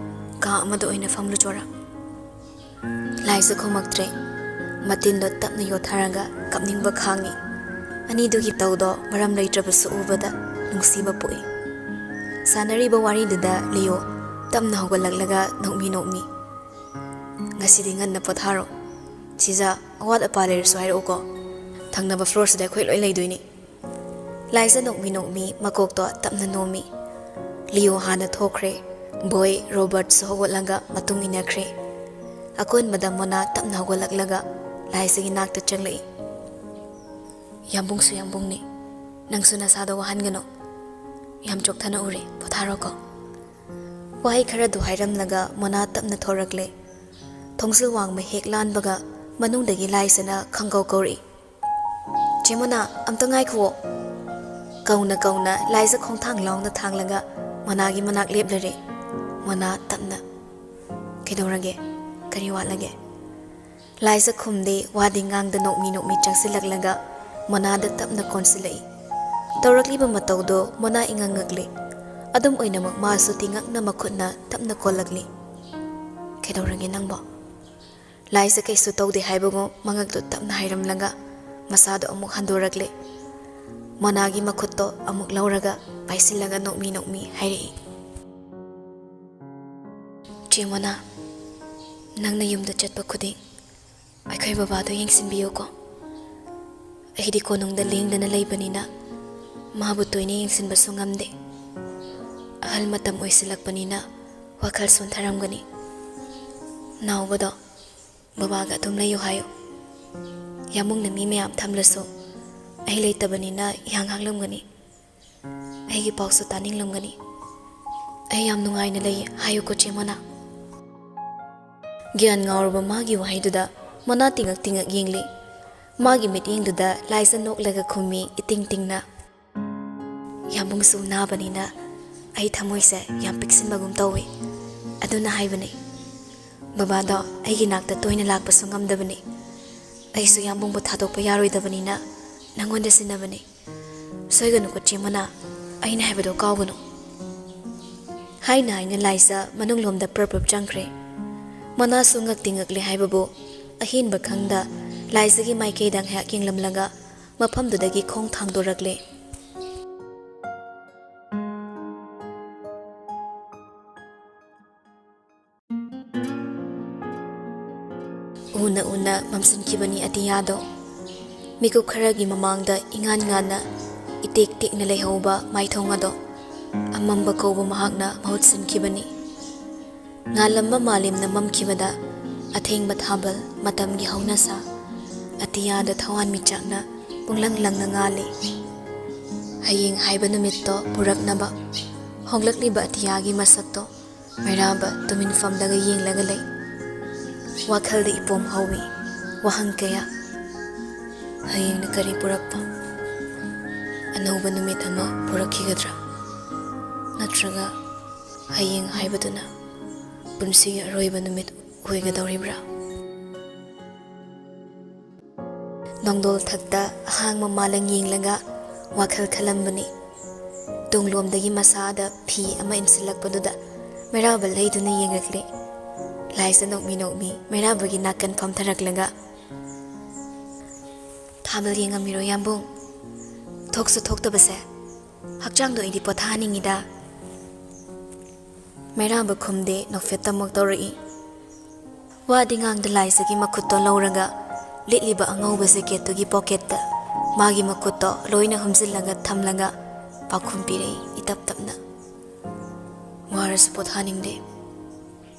ꯀꯥ ꯑꯃꯗ ꯑꯣꯏꯅ ꯐꯝꯂꯨ ꯆꯣꯔꯥ꯫" ꯂꯥꯏꯖ ꯈꯨꯝꯃꯛꯇ꯭ꯔꯦ꯫ ꯃꯇꯤꯟꯗꯣ ꯇꯞꯅ ꯌꯣꯠꯊꯔꯒ ꯀꯞꯅꯤꯡꯕ ꯈꯥꯡꯉꯤ꯫ ꯑꯅꯤꯗꯨꯒꯤ ꯇꯧꯗꯣ ꯃꯔꯝ ꯂꯩꯇ꯭ꯔꯕꯁꯨ ꯎꯕꯗ ꯅꯨꯡꯁꯤꯕ ꯄꯣꯛꯏ꯫ ꯁꯥꯟꯅꯔꯤꯕ ꯋꯥꯔꯤꯗꯨꯗ ꯂꯤꯌꯣ ꯇꯞꯅ ꯍꯧꯒꯠꯂꯛꯂꯒ ꯅꯣꯛꯃꯤ ꯅꯣꯛꯃꯤ, "ꯉꯁꯤꯗꯤ ꯉꯟꯅ ꯄꯣꯊꯥꯔꯣ꯫ ꯁꯤꯖ, ꯑꯋꯥꯠ ꯑꯄꯥ ꯂꯩꯔꯁꯨ ꯍꯥꯏꯔꯛꯎꯀꯣ꯫ ꯊꯪꯅꯕ ꯐ꯭ꯂꯣꯔꯁꯤꯗ ꯑꯩꯈꯣꯏ ꯂꯣꯏ ꯂꯩꯗꯣꯏꯅꯤ꯫" ꯂꯥꯏꯖ ꯅꯣꯛꯃꯤ ꯅꯣꯛꯃꯤ ꯃꯀꯣꯛꯇꯣ ꯇꯞꯅ ꯅꯣꯝꯃꯤ꯫ ꯂꯤꯌꯣ ꯍꯥꯟꯅ ꯊꯣꯛꯈ꯭ꯔꯦ꯫ ꯕꯣꯏ ꯔꯣꯕꯔꯠꯁꯨ ꯍꯧꯒꯠꯂꯒ ꯃꯇꯨꯡ ꯏꯟꯅꯈ꯭ꯔꯦ꯫ ꯑꯀꯣꯟꯕꯗ ꯃꯣꯅꯥ ꯇꯞꯅ ꯍꯧꯒꯠꯂꯛꯂꯒ ꯂꯥꯏꯖꯒꯤ ꯅꯥꯛꯇ ꯆꯪꯂꯛꯏ꯫ "ꯌꯥꯝꯕꯨꯡꯁꯨ ꯌꯥꯝꯕꯨꯡꯅꯤ꯫ ꯅꯪꯁꯨ ꯅꯁꯥꯗꯣ ꯋꯥꯍꯟꯒꯅꯨ꯫ ꯌꯥꯝ ꯆꯣꯛꯊꯅ ꯎꯔꯦ꯫ ꯄꯣꯊꯥꯔꯣꯀꯣ꯫" ꯋꯥꯍꯩ ꯈꯔꯗꯨ ꯍꯥꯏꯔꯝꯂꯒ ꯃꯣꯅꯥ ꯇꯞꯅ ꯊꯣꯔꯛꯂꯦ꯫ ꯊꯣꯡꯖꯤꯜ ꯋꯥꯡꯃ ꯍꯦꯛ ꯂꯥꯟꯕꯒ ꯃꯅꯨꯡꯗꯒꯤ ꯂꯥꯏꯖꯅ ꯈꯪꯀꯧ ꯀꯧꯔꯛꯏ, "ꯆꯦ ꯃꯣꯅꯥ, ꯑꯝꯇ ꯉꯥꯏꯈꯨꯑꯣ!" ꯀꯧꯅ ꯀꯧꯅ ꯂꯥꯏꯖ ꯈꯣꯡꯊꯥꯡ ꯂꯥꯎꯅ ꯊꯥꯡꯂꯒ ꯃꯣꯅꯥꯒꯤ ꯃꯅꯥꯛ ꯂꯦꯞꯂꯔꯦ꯫ ꯃꯣꯅꯥ ꯇꯞꯅ, "ꯀꯩꯗꯧꯔꯒꯦ? ꯀꯔꯤ ꯋꯥꯠꯂꯒꯦ?" ꯂꯥꯏꯖ ꯈꯨꯝꯗꯦ, ꯋꯥꯗꯤ ꯉꯥꯡꯗ ꯅꯣꯛꯃꯤ ꯅꯣꯛꯃꯤ ꯆꯪꯁꯤꯜꯂꯛꯂꯒ ꯃꯣꯅꯥꯗ ꯇꯞꯅ ꯀꯣꯟꯁꯤꯜꯂꯛꯏ꯫ ꯇꯧꯔꯛꯂꯤꯕ ꯃꯇꯧꯗꯣ ꯃꯣꯅꯥ ꯏꯉꯛ ꯉꯛꯂꯤ꯫ ꯑꯗꯨꯝ ꯑꯣꯏꯅꯃꯛ ꯃꯥꯁꯨ ꯇꯤꯉꯛꯅ ꯃꯈꯨꯠꯅ ꯇꯞꯅ ꯀꯣꯜꯂꯛꯂꯤ꯫ "ꯀꯩꯗꯧꯔꯒꯦ ꯅꯪꯕꯣ?" ꯂꯥꯏꯖ ꯀꯩꯁꯨ ꯇꯧꯗꯦ ꯍꯥꯏꯕꯒꯨꯝ ꯃꯉꯛꯇꯨ ꯇꯞꯅ ꯍꯥꯏꯔꯝꯂꯒ ꯃꯁꯥꯗꯣ ꯑꯃꯨꯛ ꯍꯟꯗꯣꯔꯛꯂꯦ꯫ ꯃꯣꯅꯥꯒꯤ ꯃꯈꯨꯠꯇꯣ ꯑꯃꯨꯛ ꯂꯧꯔꯒ ꯄꯥꯏꯁꯤꯜꯂꯒ ꯅꯣꯛꯃꯤ ꯅꯣꯛꯃꯤ ꯍꯥꯏꯔꯛꯏ, "ꯆꯦ ꯃꯣꯅꯥ, ꯅꯪꯅ ꯌꯨꯝꯗ ꯆꯠꯄ ꯈꯨꯗꯤꯡ ꯑꯩꯈꯣꯏ ꯕꯕꯥꯗꯣ ꯌꯦꯡꯁꯤꯟꯕꯤꯌꯨꯀꯣ꯫ ꯑꯩꯗꯤ ꯀꯣꯅꯨꯡꯗ ꯂꯦꯡꯗꯅ ꯂꯩꯕꯅꯤꯅ ꯃꯥꯕꯨ ꯇꯣꯏꯅ ꯌꯦꯡꯁꯤꯟꯕꯁꯨ ꯉꯝꯗꯦ꯫ ꯑꯍꯜ ꯃꯇꯝ ꯑꯣꯏꯁꯤꯜꯂꯛꯄꯅꯤꯅ ꯋꯥꯈꯜ ꯁꯣꯟꯊꯔꯝꯒꯅꯤ꯫ ꯅꯥꯎꯕꯗꯣ ꯕꯕꯥꯒ ꯑꯗꯨꯝ ꯂꯩꯌꯨ ꯍꯥꯏꯌꯨ꯫ ꯌꯥꯝꯕꯨꯡꯅ ꯃꯤ ꯃꯌꯥꯝ ꯊꯝꯂꯁꯨ ꯑꯩ ꯂꯩꯇꯕꯅꯤꯅ ꯏꯍꯥꯡ ꯍꯥꯡꯂꯝꯒꯅꯤ꯫ ꯑꯩꯒꯤ ꯄꯥꯎꯁꯨ ꯇꯥꯅꯤꯡꯂꯝꯒꯅꯤ꯫ ꯑꯩ ꯌꯥꯝ ꯅꯨꯡꯉꯥꯏꯅ ꯂꯩ ꯍꯥꯏꯌꯨꯀꯣ ꯆꯦ ꯃꯣꯅꯥ꯫" ꯒ꯭ꯌꯥꯟ ꯉꯥꯎꯔꯕ ꯃꯥꯒꯤ ꯋꯥꯍꯩꯗꯨꯗ ꯃꯣꯅꯥ ꯇꯤꯉꯛ ꯇꯤꯉꯛ ꯌꯦꯡꯂꯤ꯫ ꯃꯥꯒꯤ ꯃꯤꯠꯌꯦꯡꯗꯨꯗ ꯂꯥꯏꯖ ꯅꯣꯛꯂꯒ ꯈꯨꯝꯃꯤ ꯏꯇꯤꯡ ꯇꯤꯡꯅ꯫ "ꯌꯥꯝꯕꯨꯡꯁꯨ ꯅꯥꯕꯅꯤꯅ ꯑꯩ ꯊꯃꯣꯏꯁꯦ ꯌꯥꯝ ꯄꯤꯛꯁꯤꯟꯕꯒꯨꯝ ꯇꯧꯏ꯫ ꯑꯗꯨꯅ ꯍꯥꯏꯕꯅꯤ꯫ ꯕꯕꯥꯗꯣ ꯑꯩꯒꯤ ꯅꯥꯛꯇ ꯇꯣꯏꯅ ꯂꯥꯛꯄꯁꯨ ꯉꯝꯗꯕꯅꯤ꯫ ꯑꯩꯁꯨ ꯌꯥꯝꯕꯨꯡꯕꯨ ꯊꯥꯗꯣꯛꯄ ꯌꯥꯔꯣꯏꯗꯕꯅꯤꯅ ꯅꯪꯉꯣꯟꯗ ꯁꯤꯟꯅꯕꯅꯤ꯫ ꯁꯣꯏꯒꯅꯨꯀꯣ ꯆꯦ ꯃꯣꯅꯥ, ꯑꯩꯅ ꯍꯥꯏꯕꯗꯣ ꯀꯥꯎꯒꯅꯨ꯫" ꯍꯥꯏꯅ ꯍꯥꯏꯅ ꯂꯥꯏꯖ ꯃꯅꯨꯡꯂꯣꯝꯗ ꯄ꯭ꯔꯞ ꯄ꯭ꯔꯞ ꯆꯪꯈ꯭ꯔꯦ꯫ ꯃꯣꯅꯥꯁꯨ ꯉꯛꯇꯤ ꯉꯛꯂꯦ ꯍꯥꯏꯕꯕꯨ ꯑꯍꯦꯟꯕ ꯈꯪꯗ ꯂꯥꯏꯖꯒꯤ ꯃꯥꯏꯀꯩꯗ ꯉꯥꯏꯍꯥꯛ ꯌꯦꯡꯂꯝꯂꯒ ꯃꯐꯝꯗꯨꯗꯒꯤ ꯈꯣꯡ ꯊꯥꯡꯗꯣꯔꯛꯂꯦ꯫ ꯎꯅ ꯎꯅ ꯃꯝꯁꯤꯟꯈꯤꯕꯅꯤ ꯑꯇꯤꯌꯥꯗꯣ꯫ ꯃꯤꯀꯨꯞ ꯈꯔꯒꯤ ꯃꯃꯥꯡꯗ ꯏꯉꯥꯟ ꯉꯥꯟꯅ ꯏꯇꯦꯛ ꯇꯦꯛꯅ ꯂꯩꯍꯧꯕ ꯃꯥꯏꯊꯣꯡ ꯑꯗꯣ ꯑꯃꯝꯕ ꯀꯧꯕ ꯃꯍꯥꯛꯅ ꯃꯍꯨꯠ ꯁꯤꯟꯈꯤꯕꯅꯤ꯫ ꯉꯥꯜꯂꯝꯕ ꯃꯥꯂꯦꯝꯅ ꯃꯝꯈꯤꯕꯗ ꯑꯊꯦꯡꯕ ꯊꯥꯕꯜ ꯃꯇꯝꯒꯤ ꯍꯧꯅꯁꯥ ꯑꯇꯤꯌꯥꯗ ꯊꯋꯥꯟꯃꯤꯆꯥꯛꯅ ꯄꯨꯡꯂꯪ ꯂꯪꯅ ꯉꯥꯜꯂꯤ꯫ ꯍꯌꯦꯡ ꯍꯥꯏꯕ ꯅꯨꯃꯤꯠꯇꯣ ꯄꯨꯔꯛꯅꯕ ꯍꯣꯡꯂꯛꯂꯤꯕ ꯑꯇꯤꯌꯥꯒꯤ ꯃꯁꯛꯇꯣ ꯃꯩꯔꯥꯕ ꯇꯨꯃꯤꯟ ꯐꯝꯂꯒ ꯌꯦꯡꯂꯒ ꯂꯩ꯫ ꯋꯥꯈꯜꯗ ꯏꯄꯣꯝ ꯍꯧꯏ꯫ ꯋꯥꯍꯪ ꯀꯌꯥ꯫ ꯍꯌꯦꯡꯅ ꯀꯔꯤ ꯄꯨꯔꯛꯄ? ꯑꯅꯧꯕ ꯅꯨꯃꯤꯠ ꯑꯃ ꯄꯨꯔꯛꯈꯤꯒꯗ꯭ꯔꯥ? ꯅꯠꯇ꯭ꯔꯒ ꯍꯌꯦꯡ ꯍꯥꯏꯕꯗꯨꯅ ꯄꯨꯟꯁꯤꯒꯤ ꯑꯔꯣꯏꯕ ꯅꯨꯃꯤꯠ ꯑꯣꯏꯒꯗꯧꯔꯤꯕ꯭ꯔꯥ? ꯅꯣꯡꯗꯣꯜ ꯊꯛꯇ ꯑꯍꯥꯡꯕ ꯃꯥꯂꯪ ꯌꯦꯡꯂꯒ ꯋꯥꯈꯜ ꯈꯜꯂꯝꯕꯅꯤ꯫ ꯇꯨꯡꯂꯣꯝꯗꯒꯤ ꯃꯁꯥꯗ ꯐꯤ ꯑꯃ ꯏꯟꯁꯤꯜꯂꯛꯄꯗꯨꯗ ꯃꯩꯔꯥꯕ ꯂꯩꯗꯨꯅ ꯌꯦꯡꯂꯛꯂꯦ꯫ ꯂꯥꯏꯖ ꯅꯣꯛꯃꯤ ꯅꯣꯛꯃꯤ ꯃꯩꯔꯥꯕꯒꯤ ꯅꯥꯀꯟ ꯐꯝꯊꯔꯛꯂꯒ, "ꯊꯥꯕꯜ ꯌꯦꯡꯉꯝꯃꯤꯔꯣ ꯌꯥꯝꯕꯨꯡ? ꯊꯣꯛꯁꯨ ꯊꯣꯛꯇꯕꯁꯦ꯫ ꯍꯛꯆꯥꯡꯗꯣ ꯑꯩꯗꯤ ꯄꯣꯊꯥꯍꯟꯅꯤꯡꯉꯤꯗ꯫" ꯃꯩꯔꯥꯕ ꯈꯨꯝꯗꯦ, ꯅꯣꯛꯐꯦꯠꯇꯃꯛ ꯇꯧꯔꯛꯏ꯫ ꯋꯥꯗꯤ ꯉꯥꯡꯗ ꯂꯥꯏꯖꯒꯤ ꯃꯈꯨꯠꯇꯣ ꯂꯧꯔꯒ ꯂꯤꯠꯂꯤꯕ ꯑꯉꯧꯕ ꯖꯦꯀꯦꯠꯇꯨꯒꯤ ꯄꯣꯀꯦꯠꯇ ꯃꯥꯒꯤ ꯃꯈꯨꯠꯇꯣ ꯂꯣꯏꯅ ꯍꯨꯝꯖꯤꯜꯂꯒ ꯊꯝꯂꯒ ꯄꯥꯎꯈꯨꯝ ꯄꯤꯔꯛꯏ ꯏꯇꯞ ꯇꯞꯅ꯫ "ꯋꯥꯔꯁꯨ ꯄꯣꯊꯥꯅꯤꯡꯗꯦ꯫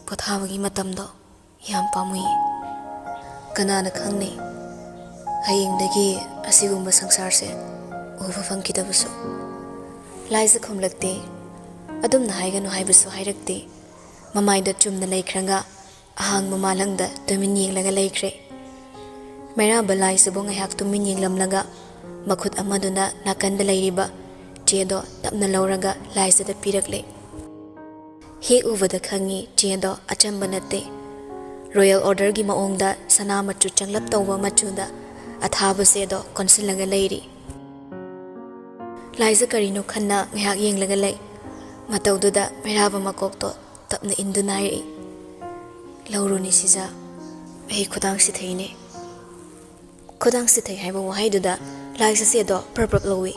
ꯄꯣꯊꯥꯕꯒꯤ ꯃꯇꯝꯗꯣ ꯌꯥꯝ ꯄꯥꯝꯃꯨꯏ꯫ ꯀꯅꯥꯅ ꯈꯪꯅꯤ, ꯍꯌꯦꯡꯗꯒꯤ ꯑꯁꯤꯒꯨꯝꯕ ꯁꯪꯁꯥꯔꯁꯦ ꯎꯕ ꯐꯪꯈꯤꯗꯕꯁꯨ꯫" ꯂꯥꯏꯖ ꯈꯨꯝꯂꯛꯇꯦ꯫ ꯑꯗꯨꯝꯅ ꯍꯥꯏꯒꯅꯨ ꯍꯥꯏꯕꯁꯨ ꯍꯥꯏꯔꯛꯇꯦ꯫ ꯃꯃꯥꯏꯗꯣ ꯆꯨꯝꯅ ꯂꯩꯈ꯭ꯔꯒ ꯑꯍꯥꯡꯕ ꯃꯥꯂꯪꯗ ꯇꯨꯃꯤꯟ ꯌꯦꯡꯂꯒ ꯂꯩꯈ꯭ꯔꯦ꯫ ꯃꯩꯔꯥꯕ ꯂꯥꯏꯖꯕꯨ ꯉꯥꯏꯍꯥꯛ ꯇꯨꯃꯤꯟ ꯌꯦꯡꯂꯝꯂꯒ ꯃꯈꯨꯠ ꯑꯃꯗꯨꯅ ꯅꯥꯀꯟꯗ ꯂꯩꯔꯤꯕ ꯆꯦꯗꯣ ꯇꯞꯅ ꯂꯧꯔꯒ ꯂꯥꯏꯖꯗ ꯄꯤꯔꯛꯂꯦ꯫ ꯍꯦꯛ ꯎꯕꯗ ꯈꯪꯉꯤ, ꯆꯦꯗꯣ ꯑꯆꯝꯕ ꯅꯠꯇꯦ꯫ ꯔꯣꯌꯦꯜ ꯑꯣꯔꯗꯔꯒꯤ ꯃꯑꯣꯡꯗ ꯁꯅꯥ ꯃꯆꯨ ꯆꯪꯂꯞ ꯇꯧꯕ ꯃꯆꯨꯗ ꯑꯊꯥꯕ ꯆꯦꯗꯣ ꯀꯣꯟꯁꯤꯜꯂꯒ ꯂꯩꯔꯤ꯫ ꯂꯥꯏꯖ ꯀꯔꯤꯅꯣ ꯈꯟꯅ ꯉꯥꯏꯍꯥꯛ ꯌꯦꯡꯂꯒ ꯂꯩ꯫ ꯃꯇꯧꯗꯨꯗ ꯃꯩꯔꯥꯕ ꯃꯀꯣꯛꯇꯣ ꯇꯞꯅ ꯏꯟꯗꯨꯅ ꯍꯥꯏꯔꯛꯏ, "ꯂꯧꯔꯨꯅꯤ ꯁꯤꯖ, ꯑꯩ ꯈꯨꯗꯥꯡ ꯁꯤꯊꯩꯅꯦ꯫" ꯈꯨꯗꯥꯡ ꯁꯤꯊꯩ ꯍꯥꯏꯕ ꯋꯥꯍꯩꯗꯨꯗ ꯂꯥꯏꯖ ꯆꯦꯗꯣ ꯄ꯭ꯔꯞ ꯄ꯭ꯔꯞ ꯂꯧꯏ꯫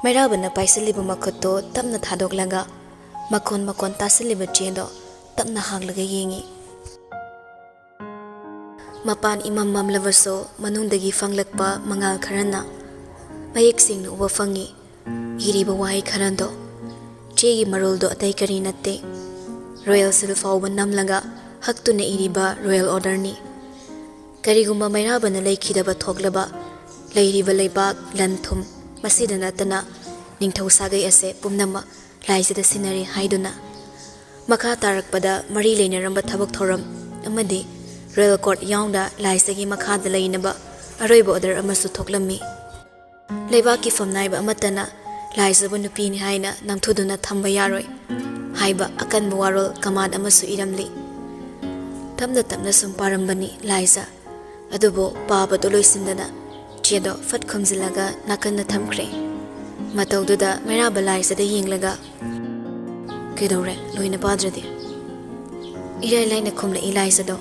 ꯃꯩꯔꯥꯕꯅ ꯄꯥꯏꯁꯤꯜꯂꯤꯕ ꯃꯈꯨꯠꯇꯣ ꯇꯞꯅ ꯊꯥꯗꯣꯛꯂꯒ ꯃꯀꯣꯟ ꯃꯀꯣꯟ ꯇꯥꯁꯤꯜꯂꯤꯕ ꯆꯦꯗꯣ ꯇꯞꯅ ꯍꯥꯡꯂꯒ ꯌꯦꯡꯏ꯫ ꯃꯄꯥꯟ ꯏꯃꯝ ꯃꯝꯂꯕꯁꯨ ꯃꯅꯨꯡꯗꯒꯤ ꯐꯪꯂꯛꯄ ꯃꯉꯥꯜ ꯈꯔꯅ ꯃꯌꯦꯛ ꯁꯦꯡꯅ ꯎꯕ ꯐꯪꯏ꯫ ꯏꯔꯤꯕ ꯋꯥꯍꯩ ꯈꯔꯗꯣ, ꯆꯦꯒꯤ ꯃꯔꯣꯜꯗꯣ ꯑꯇꯩ ꯀꯔꯤ ꯅꯠꯇꯦ, ꯔꯣꯌꯦꯜ ꯁꯤꯜ ꯐꯥꯎꯕ ꯅꯝꯂꯒ ꯍꯛꯇꯨꯅ ꯏꯔꯤꯕ ꯔꯣꯌꯦꯜ ꯑꯣꯔꯗꯔꯅꯤ꯫ ꯀꯔꯤꯒꯨꯝꯕ ꯃꯩꯔꯥꯕꯅ ꯂꯩꯈꯤꯗꯕ ꯊꯣꯛꯂꯕ, ꯂꯩꯔꯤꯕ ꯂꯩꯕꯥꯛ, ꯂꯟ ꯊꯨꯝ, ꯃꯁꯤꯗ ꯅꯠꯇꯅ ꯅꯤꯡꯊꯧ ꯁꯥꯒꯩ ꯑꯁꯦ ꯄꯨꯝꯅꯃꯛ ꯂꯥꯏꯖꯗ ꯁꯤꯟꯅꯔꯦ ꯍꯥꯏꯗꯨꯅ꯫ ꯃꯈꯥ ꯇꯥꯔꯛꯄꯗ ꯃꯔꯤ ꯂꯩꯅꯔꯝꯕ ꯊꯕꯛ ꯊꯧꯔꯝ ꯑꯃꯗꯤ ꯔꯣꯌꯦꯜ ꯀꯣꯔꯠ ꯌꯥꯎꯅ ꯂꯥꯏꯖꯒꯤ ꯃꯈꯥꯗ ꯂꯩꯅꯕ ꯑꯔꯣꯏꯕ ꯑꯣꯔꯗꯔ ꯑꯃꯁꯨ ꯊꯣꯛꯂꯝꯃꯤ꯫ ꯂꯩꯕꯥꯛꯀꯤ ꯐꯝꯅꯥꯏꯕ ꯑꯃꯠꯇꯅ ꯂꯥꯏꯖꯕꯨ ꯅꯨꯄꯤꯅꯤ ꯍꯥꯏꯅ ꯅꯝꯊꯨꯗꯨꯅ ꯊꯝꯕ ꯌꯥꯔꯣꯏ ꯍꯥꯏꯕ ꯑꯀꯟꯕ ꯋꯥꯔꯣꯜ ꯀꯃꯥꯟ ꯑꯃꯁꯨ ꯏꯔꯝꯂꯤ꯫ ꯇꯞꯅ ꯇꯞꯅ ꯁꯨꯝ ꯄꯥꯔꯝꯕꯅꯤ ꯂꯥꯏꯖ꯫ ꯑꯗꯨꯕꯨ ꯄꯥꯕꯗꯨ ꯂꯣꯏꯁꯤꯟꯗꯅ ꯆꯦꯗꯣ ꯐꯠ ꯈꯨꯝꯖꯤꯜꯂꯒ ꯅꯥꯀꯟꯗ ꯊꯝꯈ꯭ꯔꯦ꯫ ꯃꯇꯧꯗꯨꯗ ꯃꯩꯔꯥꯕ ꯂꯥꯏꯖꯗ ꯌꯦꯡꯂꯒ, "ꯀꯩꯗꯧꯔꯦ, ꯂꯣꯏꯅ ꯄꯥꯗ꯭ꯔꯗꯤ?" ꯏꯔꯥꯏ ꯂꯥꯏꯅ ꯈꯨꯝꯂꯛꯏ ꯂꯥꯏꯖꯗꯣ꯫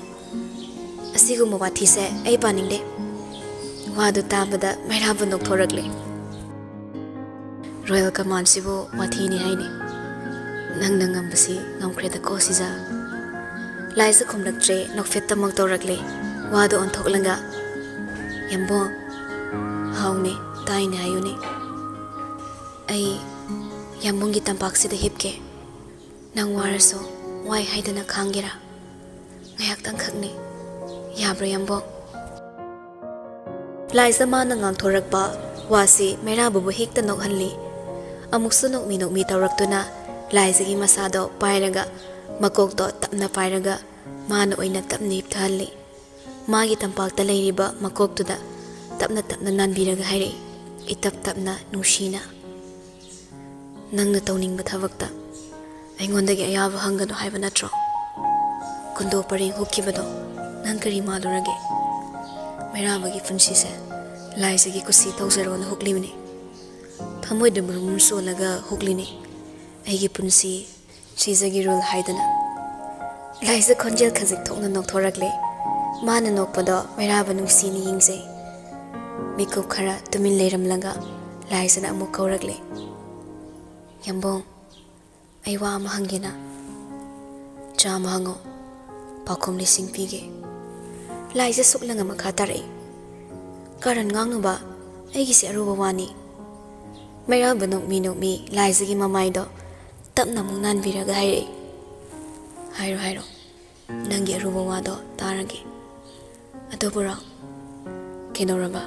"ꯑꯁꯤꯒꯨꯝꯕ ꯋꯥꯊꯤꯁꯦ ꯑꯩ ꯄꯥꯅꯤꯡꯗꯦ꯫" ꯋꯥꯗꯨ ꯇꯥꯕꯗ ꯃꯩꯔꯥꯕ ꯅꯣꯛꯊꯣꯔꯛꯂꯦ꯫ "ꯔꯣꯌꯦꯜ ꯀꯃꯥꯟꯁꯤꯕꯨ ꯋꯥꯊꯤꯅꯤ ꯍꯥꯏꯅꯤ꯫ ꯅꯪꯅ ꯉꯝꯕꯁꯤ ꯉꯝꯈ꯭ꯔꯦꯗꯀꯣ ꯁꯤꯖ꯫" ꯂꯥꯏꯖ ꯈꯨꯝꯂꯛꯇ꯭ꯔꯦ, ꯅꯣꯛꯐꯦꯠꯇꯃꯛ ꯇꯧꯔꯛꯂꯦ꯫ ꯋꯥꯗꯨ ꯑꯣꯟꯊꯣꯛꯂꯒ, "ꯌꯥꯝꯕꯣꯡ꯫" "ꯍꯥꯎꯅꯦ, ꯇꯥꯏꯅꯦ, ꯍꯥꯏꯌꯨꯅꯦ꯫" "ꯑꯩ ꯌꯥꯝꯕꯨꯡꯒꯤ ꯇꯝꯄꯥꯛꯁꯤꯗ ꯍꯤꯞꯀꯦ꯫ ꯅꯪ ꯋꯥꯔꯁꯨ ꯋꯥꯏ ꯍꯥꯏꯗꯅ ꯈꯥꯡꯒꯦꯔꯥ? ꯉꯥꯏꯍꯥꯛꯇꯪꯈꯛꯅꯤ꯫ ꯌꯥꯕ꯭ꯔꯥ, ꯌꯥꯝꯕꯣꯡ?" ꯂꯥꯏꯖ ꯃꯥꯅ ꯉꯥꯡꯊꯣꯔꯛꯄ ꯋꯥꯁꯤ ꯃꯩꯔꯥꯕꯕꯨ ꯍꯦꯛꯇ ꯅꯣꯛꯍꯜꯂꯤ꯫ ꯑꯃꯨꯛꯁꯨ ꯅꯣꯛꯃꯤ ꯅꯣꯛꯃꯤ ꯇꯧꯔꯛꯇꯨꯅ ꯂꯥꯏꯖꯒꯤ ꯃꯁꯥꯗꯣ ꯄꯥꯏꯔꯒ, ꯃꯀꯣꯛꯇꯣ ꯇꯞꯅ ꯄꯥꯏꯔꯒ, ꯃꯥꯅ ꯑꯣꯏꯅ ꯇꯞꯅ ꯍꯤꯞꯊꯍꯜꯂꯤ꯫ ꯃꯥꯒꯤ ꯇꯝꯄꯥꯛꯇ ꯂꯩꯔꯤꯕ ꯃꯀꯣꯛꯇꯨꯗ ꯇꯞꯅ ꯇꯞꯅ ꯅꯥꯟꯕꯤꯔꯒ ꯍꯥꯏꯔꯛꯏ, ꯏꯇꯞ ꯇꯞꯅ, ꯅꯨꯡꯁꯤꯅ, "ꯅꯪꯅ ꯇꯧꯅꯤꯡꯕ ꯊꯕꯛꯇ ꯑꯩꯉꯣꯟꯗꯒꯤ ꯑꯌꯥꯕ ꯍꯪꯒꯅꯨ ꯍꯥꯏꯕ ꯅꯠꯇ꯭ꯔꯣ? ꯀꯨꯟꯗꯣ ꯄꯔꯦꯡ ꯍꯨꯛꯈꯤꯕꯗꯣ ꯅꯪ ꯀꯔꯤ ꯃꯥꯜꯂꯨꯔꯒꯦ? ꯃꯩꯔꯥꯕꯒꯤ ꯄꯨꯟꯁꯤꯁꯦ ꯂꯥꯏꯖꯒꯤ ꯀꯨꯁꯤ ꯇꯧꯖꯔꯣꯅ ꯍꯨꯛꯂꯤꯕꯅꯤ꯫ ꯊꯃꯣꯏꯗ ꯃꯔꯨꯝ ꯁꯣꯜꯂꯒ ꯍꯨꯛꯂꯤꯅꯤ꯫ ꯑꯩꯒꯤ ꯄꯨꯟꯁꯤ ꯁꯤꯖꯒꯤ ꯔꯨꯜ ꯍꯥꯏꯗꯅ꯫" ꯂꯥꯏꯖ ꯈꯣꯟꯖꯦꯜ ꯈꯖꯤꯛ ꯊꯣꯛꯅ ꯅꯣꯛꯊꯣꯔꯛꯂꯦ꯫ ꯃꯥꯅ ꯅꯣꯛꯄꯗꯣ ꯃꯩꯔꯥꯕ ꯅꯨꯡꯁꯤꯅ ꯌꯦꯡꯖꯩ꯫ ꯃꯤꯀꯨꯞ ꯈꯔ ꯇꯨꯃꯤꯟ ꯂꯩꯔꯝꯂꯒ ꯂꯥꯏꯖꯅ ꯑꯃꯨꯛ ꯀꯧꯔꯛꯂꯦ, "ꯌꯥꯝꯕꯣꯡ, ꯑꯩ ꯋꯥ ꯑꯃ ꯍꯪꯒꯦꯅ꯫" "ꯆꯥꯝꯃ ꯍꯪꯉꯣ, ꯄꯥꯎꯈꯨꯝ ꯂꯤꯁꯤꯡ ꯄꯤꯒꯦ꯫" ꯂꯥꯏꯖ ꯁꯨꯛꯂꯪꯉ ꯃꯈꯥ ꯇꯥꯔꯛꯏ, "ꯀꯥꯔꯟ ꯉꯥꯡꯅꯨꯕ, ꯑꯩꯒꯤꯁꯦ ꯑꯔꯨꯕ ꯋꯥꯅꯤ꯫" ꯃꯩꯔꯥꯕ ꯅꯣꯛꯃꯤ ꯅꯣꯛꯃꯤ ꯂꯥꯏꯖꯒꯤ ꯃꯃꯥꯏꯗꯣ ꯇꯞꯅ ꯑꯃꯨꯛ ꯅꯥꯟꯕꯤꯔꯒ ꯍꯥꯏꯔꯛꯏ, "ꯍꯥꯏꯔꯣ, ꯍꯥꯏꯔꯣ, ꯅꯪꯒꯤ ꯑꯔꯨꯕ ꯋꯥꯗꯣ ꯇꯥꯔꯒꯦ꯫ ꯑꯗꯨꯕꯨꯔꯣ, ꯀꯩꯗꯧꯔꯕ?"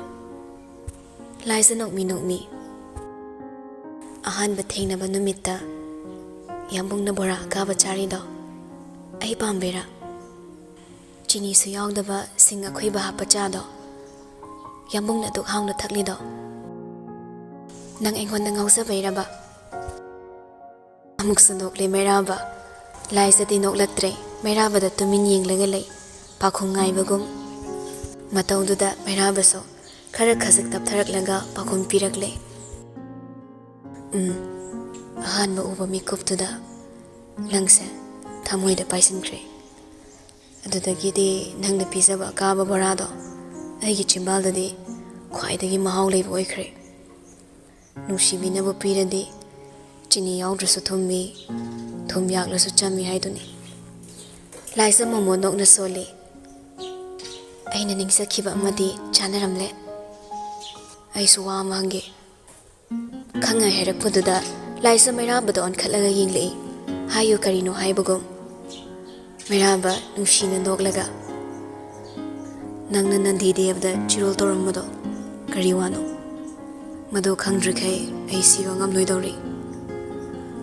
ꯂꯥꯏꯖ ꯅꯣꯛꯃꯤ ꯅꯣꯛꯃꯤ, "ꯑꯍꯥꯟꯕ ꯊꯦꯡꯅꯕ ꯅꯨꯃꯤꯠꯇ ꯌꯥꯝꯕꯨꯡꯅ ꯕꯣꯔꯥ ꯑꯀꯥꯕ ꯆꯥꯔꯤꯗꯣ ꯑꯩ ꯄꯥꯝꯕꯩꯔꯥ?" ꯆꯤꯅꯤꯁꯨ ꯌꯥꯎꯗꯕ ꯁꯤꯡ ꯑꯈꯣꯏꯕ ꯍꯥꯞꯄ ꯆꯥꯗꯣ ꯌꯥꯝꯕꯨꯡꯅ ꯑꯗꯨꯛ ꯍꯥꯎꯅ ꯊꯛꯂꯤꯗꯣ ꯅꯪ ꯑꯩꯉꯣꯟꯗ ꯉꯥꯎꯖꯕꯩꯔꯕ? ꯑꯃꯨꯛꯁꯨ ꯅꯣꯛꯂꯦ ꯃꯩꯔꯥꯕ꯫ ꯂꯥꯏꯖꯗꯤ ꯅꯣꯛꯂꯛꯇ꯭ꯔꯦ, ꯃꯩꯔꯥꯕꯗ ꯇꯨꯃꯤꯟ ꯌꯦꯡꯂꯒ ꯂꯩ, ꯄꯥꯈꯨꯝ ꯉꯥꯏꯕꯒꯨꯝ꯫ ꯃꯇꯧꯗꯨꯗ ꯃꯩꯔꯥꯕꯁꯨ ꯈꯔ ꯈꯖꯤꯛ ꯇꯞꯊꯔꯛꯂꯒ ꯄꯥꯈꯨꯝ ꯄꯤꯔꯛꯂꯦ꯫ ꯎꯝ, ꯑꯍꯥꯟꯕ ꯎꯕ ꯃꯤꯀꯨꯞꯇꯨꯗ ꯅꯪꯁꯦ ꯊꯃꯣꯏꯗ ꯄꯥꯏꯁꯤꯟꯈ꯭ꯔꯦ꯫ ꯑꯗꯨꯗꯒꯤꯗꯤ ꯅꯪꯅ ꯄꯤꯖꯕ ꯑꯀꯥꯕ ꯕꯣꯔꯥꯗꯣ ꯑꯩꯒꯤ ꯆꯤꯝꯕꯥꯜꯗꯗꯤ ꯈ꯭ꯋꯥꯏꯗꯒꯤ ꯃꯍꯥꯎ ꯂꯩꯕ ꯑꯣꯏꯈ꯭ꯔꯦ꯫ ꯅꯨꯡꯁꯤꯕꯤꯅꯕꯨ ꯄꯤꯔꯗꯤ ꯆꯤꯅꯤ ꯌꯥꯎꯗ꯭ꯔꯁꯨ ꯊꯨꯝꯃꯤ, ꯊꯨꯝ ꯌꯥꯛꯂꯁꯨ ꯆꯝꯃꯤ ꯍꯥꯏꯗꯨꯅꯤ꯫ ꯂꯥꯏꯖ ꯃꯣꯃꯣꯟ ꯅꯣꯛꯅ ꯁꯣꯜꯂꯤ꯫ ꯑꯩꯅ ꯅꯤꯡꯖꯈꯤꯕ ꯑꯃꯗꯤ ꯆꯥꯅꯔꯝꯂꯦ꯫ ꯑꯩꯁꯨ ꯋꯥ ꯑꯃ ꯍꯪꯒꯦ꯫ ꯈꯪꯉꯥꯏ ꯍꯥꯏꯔꯛꯄꯗꯨꯗ ꯂꯥꯏꯖ ꯃꯩꯔꯥꯕꯗ ꯑꯣꯟꯈꯠꯂꯒ ꯌꯦꯡꯂꯛꯏ꯫ ꯍꯥꯏꯌꯨ, ꯀꯔꯤꯅꯣ ꯍꯥꯏꯕꯒꯨꯝ꯫ ꯃꯩꯔꯥꯕ ꯅꯨꯡꯁꯤꯅ ꯅꯣꯛꯂꯒ, ꯅꯪꯅ ꯅꯟꯗꯤ ꯗꯦꯕꯗ ꯆꯤꯔꯣꯜ ꯇꯧꯔꯝꯕꯗꯣ ꯀꯔꯤ ꯋꯥꯅꯣ? ꯃꯗꯨ ꯈꯪꯗ꯭ꯔꯤꯈꯩ ꯑꯩ ꯁꯤꯕ ꯉꯝꯂꯣꯏꯗꯧꯔꯤ꯫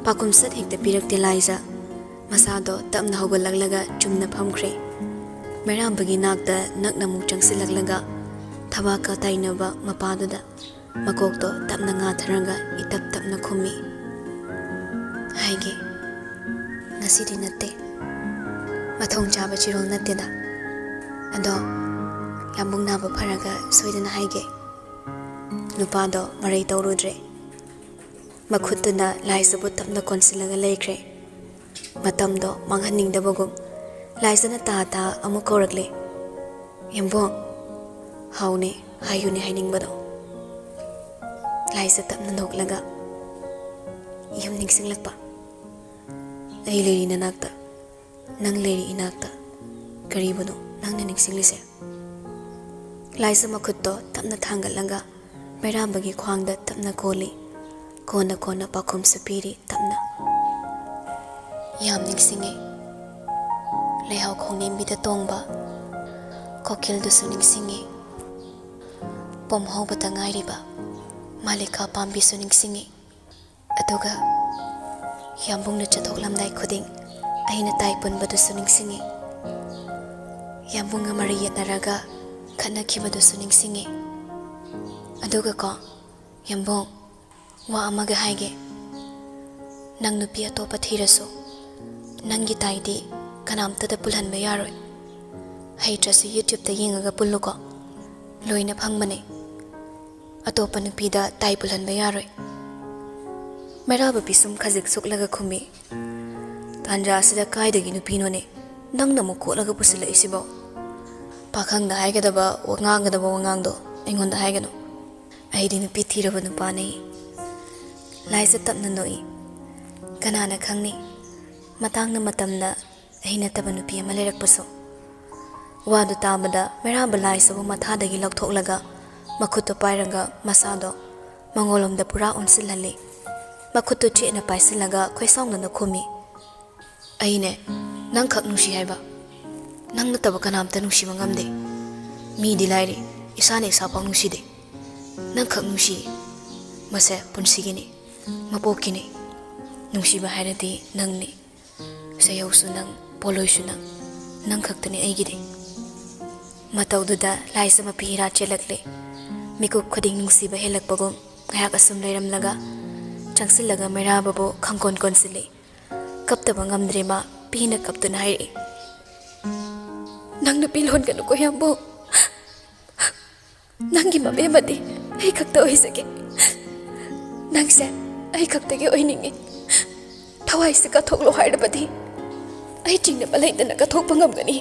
ꯄꯥꯈꯨꯝ ꯁꯠ ꯍꯦꯛꯇ ꯄꯤꯔꯛꯇꯦ ꯂꯥꯏꯖ꯫ ꯃꯁꯥꯗꯣ ꯇꯞꯅ ꯍꯧꯒꯠꯂꯛꯂꯒ ꯆꯨꯝꯅ ꯐꯝꯈ꯭ꯔꯦ꯫ ꯃꯩꯔꯥꯕꯒꯤ ꯅꯥꯛꯇ ꯅꯛꯅ ꯑꯃꯨꯛ ꯆꯪꯁꯤꯜꯂꯛꯂꯒ ꯊꯕꯥꯛꯀ ꯇꯥꯏꯅꯕ ꯃꯄꯥꯗꯨꯗ ꯃꯀꯣꯛꯇꯣ ꯇꯞꯅ ꯉꯥꯊꯔꯒ ꯏꯇꯞ ꯇꯞꯅ ꯈꯨꯝꯃꯤ꯫ ꯍꯥꯏꯒꯦ, ꯉꯁꯤꯗꯤ ꯅꯠꯇꯦ, ꯃꯊꯣꯡ ꯆꯥꯕ ꯆꯤꯔꯣꯜ ꯅꯠꯇꯦꯗ꯫ ꯑꯗꯣ ꯌꯥꯝꯕꯨꯡ ꯅꯥꯕ ꯐꯔꯒ ꯁꯣꯏꯗꯅ ꯍꯥꯏꯒꯦ꯫ ꯅꯨꯄꯥꯗꯣ ꯃꯔꯩ ꯇꯧꯔꯨꯗ꯭ꯔꯦ꯫ ꯃꯈꯨꯠꯇꯨꯅ ꯂꯥꯏꯖꯕꯨ ꯇꯞꯅ ꯀꯣꯟꯁꯤꯜꯂꯒ ꯂꯩꯈ꯭ꯔꯦ꯫ ꯃꯇꯝꯗꯣ ꯃꯥꯡꯍꯟꯅꯤꯡꯗꯕꯒꯨꯝ ꯂꯥꯏꯖꯅ ꯇꯥ ꯇꯥ ꯑꯃꯨꯛ ꯀꯧꯔꯛꯂꯦ, ꯌꯥꯝꯕꯨꯡ꯫ ꯍꯥꯎꯅꯦ, ꯍꯥꯏꯌꯨꯅꯦ ꯍꯥꯏꯅꯤꯡꯕꯗꯣ꯫ ꯂꯥꯏꯖ ꯇꯞꯅ ꯅꯣꯛꯂꯒ, ꯌꯥꯝ ꯅꯤꯡꯁꯤꯡꯂꯛꯄ꯫ ꯑꯩ ꯂꯩꯔꯤ ꯅꯅꯥꯛꯇ, ꯅꯪ ꯂꯩꯔꯤ ꯏꯅꯥꯛꯇ, ꯀꯔꯤꯕꯨꯅꯣ ꯅꯪꯅ ꯅꯤꯡꯁꯤꯡꯂꯤꯁꯦ? ꯂꯥꯏꯖ ꯃꯈꯨꯠꯇꯣ ꯇꯞꯅ ꯊꯥꯡꯒꯠꯂꯒ ꯃꯩꯔꯥꯕꯒꯤ ꯈ꯭ꯋꯥꯡꯗ ꯇꯞꯅ ꯀꯣꯜꯂꯤ꯫ ꯀꯣꯟꯅ ꯀꯣꯟꯅ ꯄꯥꯎꯈꯨꯝꯁꯨ ꯄꯤꯔꯤ ꯇꯞꯅ꯫ ꯌꯥꯝ ꯅꯤꯡꯁꯤꯡꯉꯤ꯫ ꯂꯩꯍꯥꯎ ꯈꯣꯡꯅꯦꯝꯕꯤꯗ ꯇꯣꯡꯕ ꯀꯣꯀꯤꯜꯗꯨꯁꯨ ꯅꯤꯡꯁꯤꯡꯉꯤ꯫ ꯄꯣꯝ ꯍꯧꯕꯇ ꯉꯥꯏꯔꯤꯕ ꯃꯥꯂꯤꯀꯥ ꯄꯥꯝꯕꯤꯁꯨ ꯅꯤꯡꯁꯤꯡꯉꯤ꯫ ꯑꯗꯨꯒ ꯌꯥꯝꯕꯨꯡꯅ ꯆꯠꯊꯣꯛꯂꯝꯗꯥꯏ ꯈꯨꯗꯤꯡ ꯑꯩꯅ ꯇꯥꯏ ꯄꯨꯟꯕꯗꯨꯁꯨ ꯅꯤꯡꯁꯤꯡꯉꯤ꯫ ꯌꯥꯝꯕꯨꯡꯒ ꯃꯔꯩ ꯌꯦꯠꯅꯔꯒ ꯈꯠꯅꯈꯤꯕꯗꯨꯁꯨ ꯅꯤꯡꯁꯤꯡꯉꯤ꯫ ꯑꯗꯨꯒꯀꯣ, ꯌꯥꯝꯕꯨꯡ, ꯋꯥ ꯑꯃꯒ ꯍꯥꯏꯒꯦ꯫ ꯅꯪ ꯅꯨꯄꯤ ꯑꯇꯣꯞꯄ ꯊꯤꯔꯁꯨ, ꯅꯪꯒꯤ ꯇꯥꯏꯗꯤ ꯀꯅꯥꯝꯇꯗ ꯄꯨꯜꯍꯟꯕ ꯌꯥꯔꯣꯏ꯫ ꯍꯩꯇ꯭ꯔꯁꯨ YouTube-ꯇ ꯌꯦꯡꯉꯒ ꯄꯨꯜꯂꯨꯀꯣ, ꯂꯣꯏꯅ ꯐꯪꯕꯅꯦ꯫ ꯑꯇꯣꯞꯄ ꯅꯨꯄꯤꯗ ꯇꯥꯏ ꯄꯨꯜꯍꯟꯕ ꯌꯥꯔꯣꯏ꯫ ꯃꯩꯔꯥꯕ ꯄꯤꯁꯨꯝ ꯈꯖꯤꯛ ꯁꯨꯛꯂꯒ ꯈꯨꯝꯃꯤ꯫ ꯇꯥꯟꯖꯥ ꯑꯁꯤꯗ ꯀꯥꯏꯗꯒꯤ ꯅꯨꯄꯤꯅꯣꯅꯦ ꯅꯪꯅ ꯑꯃꯨꯛ ꯀꯣꯠꯂꯒ ꯄꯨꯁꯤꯜꯂꯛꯏꯁꯤꯕꯣ? ꯄꯥꯈꯪꯗ ꯍꯥꯏꯒꯗꯕ ꯋꯥ-, ꯉꯥꯡꯒꯗꯕ ꯋꯥꯉꯥꯡꯗꯣ ꯑꯩꯉꯣꯟꯗ ꯍꯥꯏꯒꯅꯨ꯫ ꯑꯩꯗꯤ ꯅꯨꯄꯤ ꯊꯤꯔꯕ ꯅꯨꯄꯥꯅꯤ꯫ ꯂꯥꯏꯖ ꯇꯞꯅ ꯅꯣꯛꯏ꯫ ꯀꯅꯥꯅ ꯈꯪꯅꯤ, ꯃꯇꯥꯡꯅ ꯃꯇꯝꯅ ꯑꯩ ꯅꯠꯇꯕ ꯅꯨꯄꯤ ꯑꯃ ꯂꯩꯔꯛꯄꯁꯨ꯫ ꯋꯥꯗꯨ ꯇꯥꯕꯗ ꯃꯩꯔꯥꯕ ꯂꯥꯏꯖꯕꯨ ꯃꯊꯥꯗꯒꯤ ꯂꯧꯊꯣꯛꯂꯒ ꯃꯈꯨꯠꯇꯨ ꯄꯥꯏꯔꯒ ꯃꯁꯥꯗꯣ ꯃꯉꯣꯜꯂꯣꯝꯗ ꯄꯨꯔꯥ ꯑꯣꯟꯁꯤꯜꯍꯜꯂꯤ꯫ ꯃꯈꯨꯠꯇꯨ ꯆꯦꯠꯅ ꯄꯥꯏꯁꯤꯜꯂꯒ ꯈꯣꯏꯁꯥꯎꯅꯅ ꯈꯨꯝꯃꯤ꯫ ꯑꯩꯅꯦ ꯅꯪꯈꯛ ꯅꯨꯡꯁꯤ ꯍꯥꯏꯕ꯫ ꯅꯪ ꯅꯠꯇꯕ ꯀꯅꯥꯝꯇ ꯅꯨꯡꯁꯤꯕ ꯉꯝꯗꯦ꯫ ꯃꯤꯗꯤ ꯂꯥꯏꯔꯤ, ꯏꯁꯥꯅ ꯏꯁꯥꯐꯥꯎ ꯅꯨꯡꯁꯤꯗꯦ꯫ ꯅꯪꯈꯛ ꯅꯨꯡꯁꯤ꯫ ꯃꯁꯦ ꯄꯨꯟꯁꯤꯒꯤꯅꯤ, ꯃꯄꯣꯛꯀꯤꯅꯤ꯫ ꯅꯨꯡꯁꯤꯕ ꯍꯥꯏꯔꯗꯤ ꯅꯪꯅꯤ꯫ ꯁꯦꯌꯧꯁꯨ ꯅꯪ, ꯄꯣꯂꯣꯏꯁꯨ ꯅꯪ, ꯅꯪ ꯈꯛꯇꯅꯤ ꯑꯩꯒꯤꯗꯤ꯫ ꯃꯇꯧꯗꯨꯗ ꯂꯥꯏꯖ ꯃꯄꯤ ꯏꯔꯥ ꯆꯦꯜꯂꯛꯂꯦ꯫ ꯃꯤꯀꯨꯞ ꯈꯨꯗꯤꯡ ꯅꯨꯡꯁꯤꯕ ꯍꯦꯜꯂꯛꯄꯒꯨꯝ ꯉꯥꯏꯍꯥꯛ ꯑꯁꯨꯝ ꯂꯩꯔꯝꯂꯒ ꯆꯪꯁꯤꯜꯂꯒ ꯃꯩꯔꯥꯕꯕꯨ ꯈꯪꯀꯣꯟ ꯀꯣꯟꯁꯤꯜꯂꯤ꯫ ꯀꯞꯇꯕ ꯉꯝꯗ꯭ꯔꯦ ꯃꯥ, ꯄꯤꯅ ꯀꯞꯇꯨꯅ ꯍꯥꯏꯔꯛꯏ꯫ ꯅꯪ ꯅꯨꯄꯤ ꯂꯣꯟꯒꯅꯨꯀꯣ ꯌꯥꯝꯕꯨꯡ꯫ ꯅꯪꯒꯤ ꯃꯕꯦꯝꯃꯗꯤ ꯑꯩ ꯈꯛꯇ ꯑꯣꯏꯖꯒꯦ꯫ ꯅꯪꯁꯦ ꯑꯩ ꯈꯛꯇꯒꯤ ꯑꯣꯏꯅꯤꯡꯉꯤ꯫ ꯊꯋꯥꯏꯁꯦ ꯀꯠꯊꯣꯛꯂꯣ ꯍꯥꯏꯔꯕꯗꯤ ꯑꯩ ꯆꯤꯡꯅꯕ ꯂꯩꯇꯅ ꯀꯠꯊꯣꯛꯄ ꯉꯝꯒꯅꯤ꯫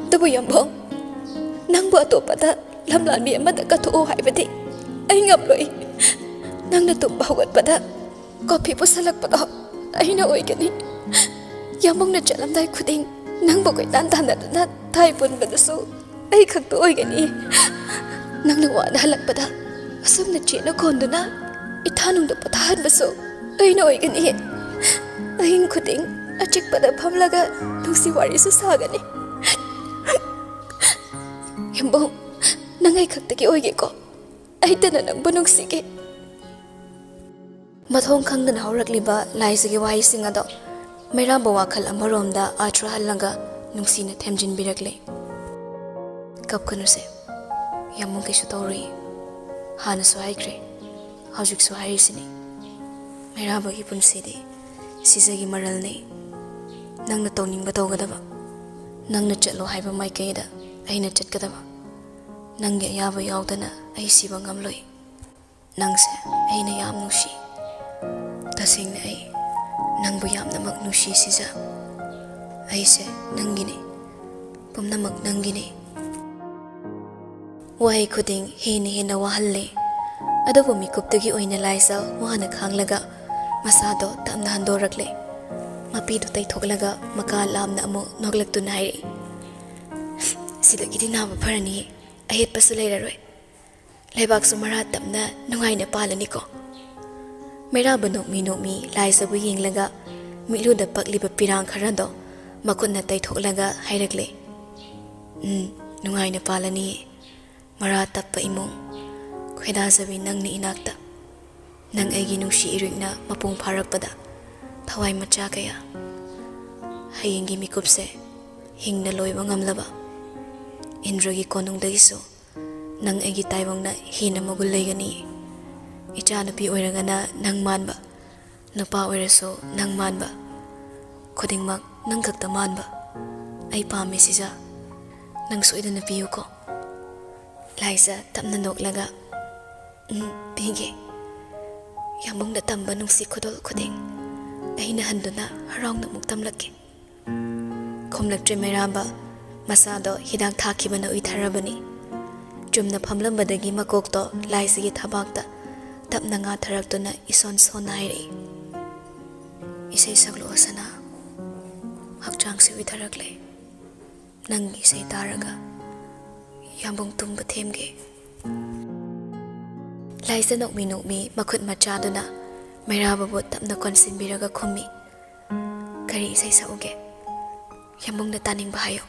ꯑꯗꯨꯕꯨ ꯌꯥꯝꯕꯨꯡ, ꯅꯪꯕꯨ ꯑꯇꯣꯞꯄꯗ ꯂꯝꯂꯥꯟꯕꯤ ꯑꯃꯗ ꯀꯠꯊꯣꯛꯑꯣ ꯍꯥꯏꯕꯗꯤ ꯑꯩ ꯉꯝꯂꯣꯏ꯫ ꯅꯪꯅ ꯇꯨꯝꯕ ꯍꯧꯒꯠꯄꯗ ꯀꯣꯐꯤ ꯄꯨꯁꯜꯂꯛꯄꯗꯣ ꯑꯩꯅ ꯑꯣꯏꯒꯅꯤ꯫ ꯌꯥꯝꯕꯨꯡꯅ ꯆꯠꯂꯝꯗꯥꯏ ꯈꯨꯗꯤꯡ ꯅꯪꯕꯨ ꯀꯣꯏꯇꯥꯟ ꯇꯥꯟꯅꯗꯨꯅ ꯊꯥꯏ ꯄꯨꯟꯕꯗꯨꯁꯨ ꯑꯩ ꯈꯛꯇ ꯑꯣꯏꯒꯅꯤ꯫ ꯅꯪꯅ ꯋꯥꯅ ꯍꯜꯂꯛꯄꯗ ꯑꯁꯨꯝꯅ ꯆꯦꯠꯅ ꯀꯣꯟꯗꯨꯅ ꯏꯊꯥꯅꯨꯡꯗ ꯄꯣꯊꯥꯍꯟꯕꯁꯨ ꯑꯩꯅ ꯑꯣꯏꯒꯅꯤ꯫ ꯑꯍꯤꯡ ꯈꯨꯗꯤꯡ ꯑꯆꯤꯛꯄꯗ ꯐꯝꯂꯒ ꯅꯨꯡꯁꯤ ꯋꯥꯔꯤꯁꯨ ꯁꯥꯒꯅꯤ꯫ ꯌꯥꯝꯕꯨꯡ, ꯅꯪ ꯑꯩ ꯈꯛꯇꯒꯤ ꯑꯣꯏꯒꯦꯀꯣ꯫ ꯑꯩꯇꯅ ꯅꯪꯕꯨ ꯅꯨꯡꯁꯤꯒꯦ꯫ ꯃꯊꯣꯡ ꯈꯪꯗꯅ ꯍꯧꯔꯛꯂꯤꯕ ꯂꯥꯏꯖꯒꯤ ꯋꯥꯍꯩꯁꯤꯡ ꯑꯗꯣ ꯃꯩꯔꯥꯕ ꯋꯥꯈꯜ ꯑꯃꯔꯣꯝꯗ ꯑꯥꯊ꯭ꯔ ꯍꯜꯂꯒ ꯅꯨꯡꯁꯤꯅ ꯊꯦꯝꯖꯤꯟꯕꯤꯔꯛꯂꯦ꯫ "ꯀꯞꯀꯅꯨꯁꯦ, ꯌꯥꯝꯕꯨꯡ ꯀꯩꯁꯨ ꯇꯧꯔꯨꯏ꯫ ꯍꯥꯟꯅꯁꯨ ꯍꯥꯏꯈ꯭ꯔꯦ, ꯍꯧꯖꯤꯛꯁꯨ ꯍꯥꯏꯔꯤꯁꯤꯅꯤ, ꯃꯩꯔꯥꯕꯒꯤ ꯄꯨꯟꯁꯤꯗꯤ ꯁꯤꯖꯒꯤ ꯃꯔꯜꯅꯤ꯫ ꯅꯪꯅ ꯇꯧꯅꯤꯡꯕ ꯇꯧꯒꯗꯕ, ꯅꯪꯅ ꯆꯠꯂꯣ ꯍꯥꯏꯕ ꯃꯥꯏꯀꯩꯗ ꯑꯩꯅ ꯆꯠꯀꯗꯕ꯫ ꯅꯪꯒꯤ ꯑꯌꯥꯕ ꯌꯥꯎꯗꯅ ꯑꯩ ꯁꯤꯕ ꯉꯝꯂꯣꯏ꯫ ꯅꯪꯁꯦ ꯑꯩꯅ ꯌꯥꯝ ꯅꯨꯡꯁꯤ꯫ ꯇꯁꯦꯡꯅ ꯑꯩ ꯅꯪꯕꯨ ꯌꯥꯝꯅꯃꯛ ꯅꯨꯡꯁꯤ ꯁꯤꯖ꯫ ꯑꯩꯁꯦ ꯅꯪꯒꯤꯅꯤ, ꯄꯨꯝꯅꯃꯛ ꯅꯪꯒꯤꯅꯤ꯫" ꯋꯥꯍꯩ ꯈꯨꯗꯤꯡ ꯍꯦꯟꯅ ꯍꯦꯟꯅ ꯋꯥꯍꯜꯂꯦ꯫ ꯑꯗꯨꯕꯨ ꯃꯤꯀꯨꯞꯇꯒꯤ ꯑꯣꯏꯅ ꯂꯥꯏꯖ ꯋꯥꯅ ꯈꯥꯡꯂꯒ ꯃꯁꯥꯗꯣ ꯇꯞꯅ ꯍꯟꯗꯣꯔꯛꯂꯦ꯫ ꯃꯄꯤꯗꯨ ꯇꯩꯊꯣꯛꯂꯒ ꯃꯀꯥ ꯂꯥꯝꯅ ꯑꯃꯨꯛ ꯅꯣꯛꯂꯛꯇꯨꯅ ꯍꯥꯏꯔꯛꯏ, "ꯁꯤꯗꯒꯤꯗꯤ ꯅꯥꯕ ꯐꯔꯅꯤꯌꯦ, ꯑꯍꯦꯠꯄꯁꯨ ꯂꯩꯔꯔꯣꯏ꯫ ꯂꯩꯕꯥꯛꯁꯨ ꯃꯔꯥ ꯇꯞꯅ ꯅꯨꯡꯉꯥꯏꯅ ꯄꯥꯜꯂꯅꯤꯀꯣ꯫" ꯃꯩꯔꯥꯕ ꯅꯣꯛꯃꯤ ꯅꯣꯛꯃꯤ ꯂꯥꯏꯖꯕꯨ ꯌꯦꯡꯂꯒ ꯃꯤꯠꯂꯨꯗ ꯄꯛꯂꯤꯕ ꯄꯤꯔꯥꯡ ꯈꯔꯗꯣ ꯃꯈꯨꯠꯅ ꯇꯩꯊꯣꯛꯂꯒ ꯍꯥꯏꯔꯛꯂꯦ, "ꯎꯝ, ꯅꯨꯡꯉꯥꯏꯅ ꯄꯥꯜꯂꯅꯤꯌꯦ꯫ ꯃꯔꯥ ꯇꯞꯄ ꯏꯃꯨꯡ, ꯈꯣꯏꯗꯥꯖꯕꯤ ꯅꯪꯅꯤ ꯏꯅꯥꯛꯇ꯫ ꯅꯪ ꯑꯩꯒꯤ ꯅꯨꯡꯁꯤ ꯏꯔꯤꯛꯅ ꯃꯄꯨꯡ ꯐꯥꯔꯛꯄꯗ ꯊꯋꯥꯏ ꯃꯆꯥ ꯀꯌꯥ꯫ ꯍꯌꯦꯡꯒꯤ ꯃꯤꯀꯨꯞꯁꯦ ꯍꯤꯡꯅ ꯂꯣꯏꯕ ꯉꯝꯂꯕ ꯏꯟꯗ꯭ꯔꯒꯤ ꯀꯣꯅꯨꯡꯗꯒꯤꯁꯨ ꯅꯪ ꯑꯩꯒꯤ ꯇꯥꯏꯕꯪꯅ ꯍꯦꯟꯅ ꯃꯒꯨꯟ ꯂꯩꯒꯅꯤ꯫ ꯏꯆꯥꯅꯨꯄꯤ ꯑꯣꯏꯔꯒꯅ ꯅꯪ ꯃꯥꯟꯕ, ꯅꯨꯄꯥ ꯑꯣꯏꯔꯁꯨ ꯅꯪ ꯃꯥꯟꯕ, ꯈꯨꯗꯤꯡꯃꯛ ꯅꯪ ꯈꯛꯇ ꯃꯥꯟꯕ ꯑꯩ ꯄꯥꯝꯃꯤ ꯁꯤꯖ꯫ ꯅꯪ ꯁꯣꯏꯗꯅ ꯄꯤꯌꯨꯀꯣ꯫" ꯂꯥꯏꯖ ꯇꯞꯅ ꯅꯣꯛꯂꯒ, "ꯎꯝ, ꯄꯤꯒꯦ꯫ ꯌꯥꯝꯕꯨꯡꯅ ꯇꯝꯕ ꯅꯨꯡꯁꯤ ꯈꯨꯗꯣꯜ ꯈꯨꯗꯤꯡ ꯑꯩꯅ ꯍꯟꯗꯨꯅ ꯍꯔꯥꯎꯅ ꯑꯃꯨꯛ ꯇꯝꯂꯛꯀꯦ꯫" ꯈꯨꯝꯂꯛꯇ꯭ꯔꯦ ꯃꯩꯔꯥꯕ꯫ ꯃꯁꯥꯗꯣ ꯍꯤꯗꯥꯛ ꯊꯥꯈꯤꯕꯅ ꯎꯏꯊꯔꯕꯅꯤ꯫ ꯆꯨꯝꯅ ꯐꯝꯂꯝꯕꯗꯒꯤ ꯃꯀꯣꯛꯇꯣ ꯂꯥꯏꯖꯒꯤ ꯊꯕꯥꯛꯇ ꯇꯞꯅ ꯉꯥꯊꯔꯛꯇꯨꯅ ꯏꯁꯣꯟ ꯁꯣꯟꯅ ꯍꯥꯏꯔꯛꯏ, "ꯏꯁꯩ ꯁꯛꯂꯛꯑꯣ ꯁꯅꯥ, ꯍꯛꯆꯥꯡꯁꯦ ꯎꯏꯊꯔꯛꯂꯦ꯫ ꯅꯪꯒꯤ ꯏꯁꯩ ꯇꯥꯔꯒ ꯌꯥꯝꯕꯨꯡ ꯇꯨꯝꯕ ꯊꯦꯝꯒꯦ꯫" ꯂꯥꯏꯖ ꯅꯣꯛꯃꯤ ꯅꯣꯛꯃꯤ ꯃꯈꯨꯠ ꯃꯆꯥꯗꯨꯅ ꯃꯩꯔꯥꯕꯕꯨ ꯇꯞꯅ ꯀꯣꯟꯁꯤꯟꯕꯤꯔꯒ ꯈꯨꯝꯃꯤ, "ꯀꯔꯤ ꯏꯁꯩ ꯁꯛꯎꯒꯦ? ꯌꯥꯝꯕꯨꯡꯅ ꯇꯥꯅꯤꯡꯕ ꯍꯥꯏꯌꯨ꯫"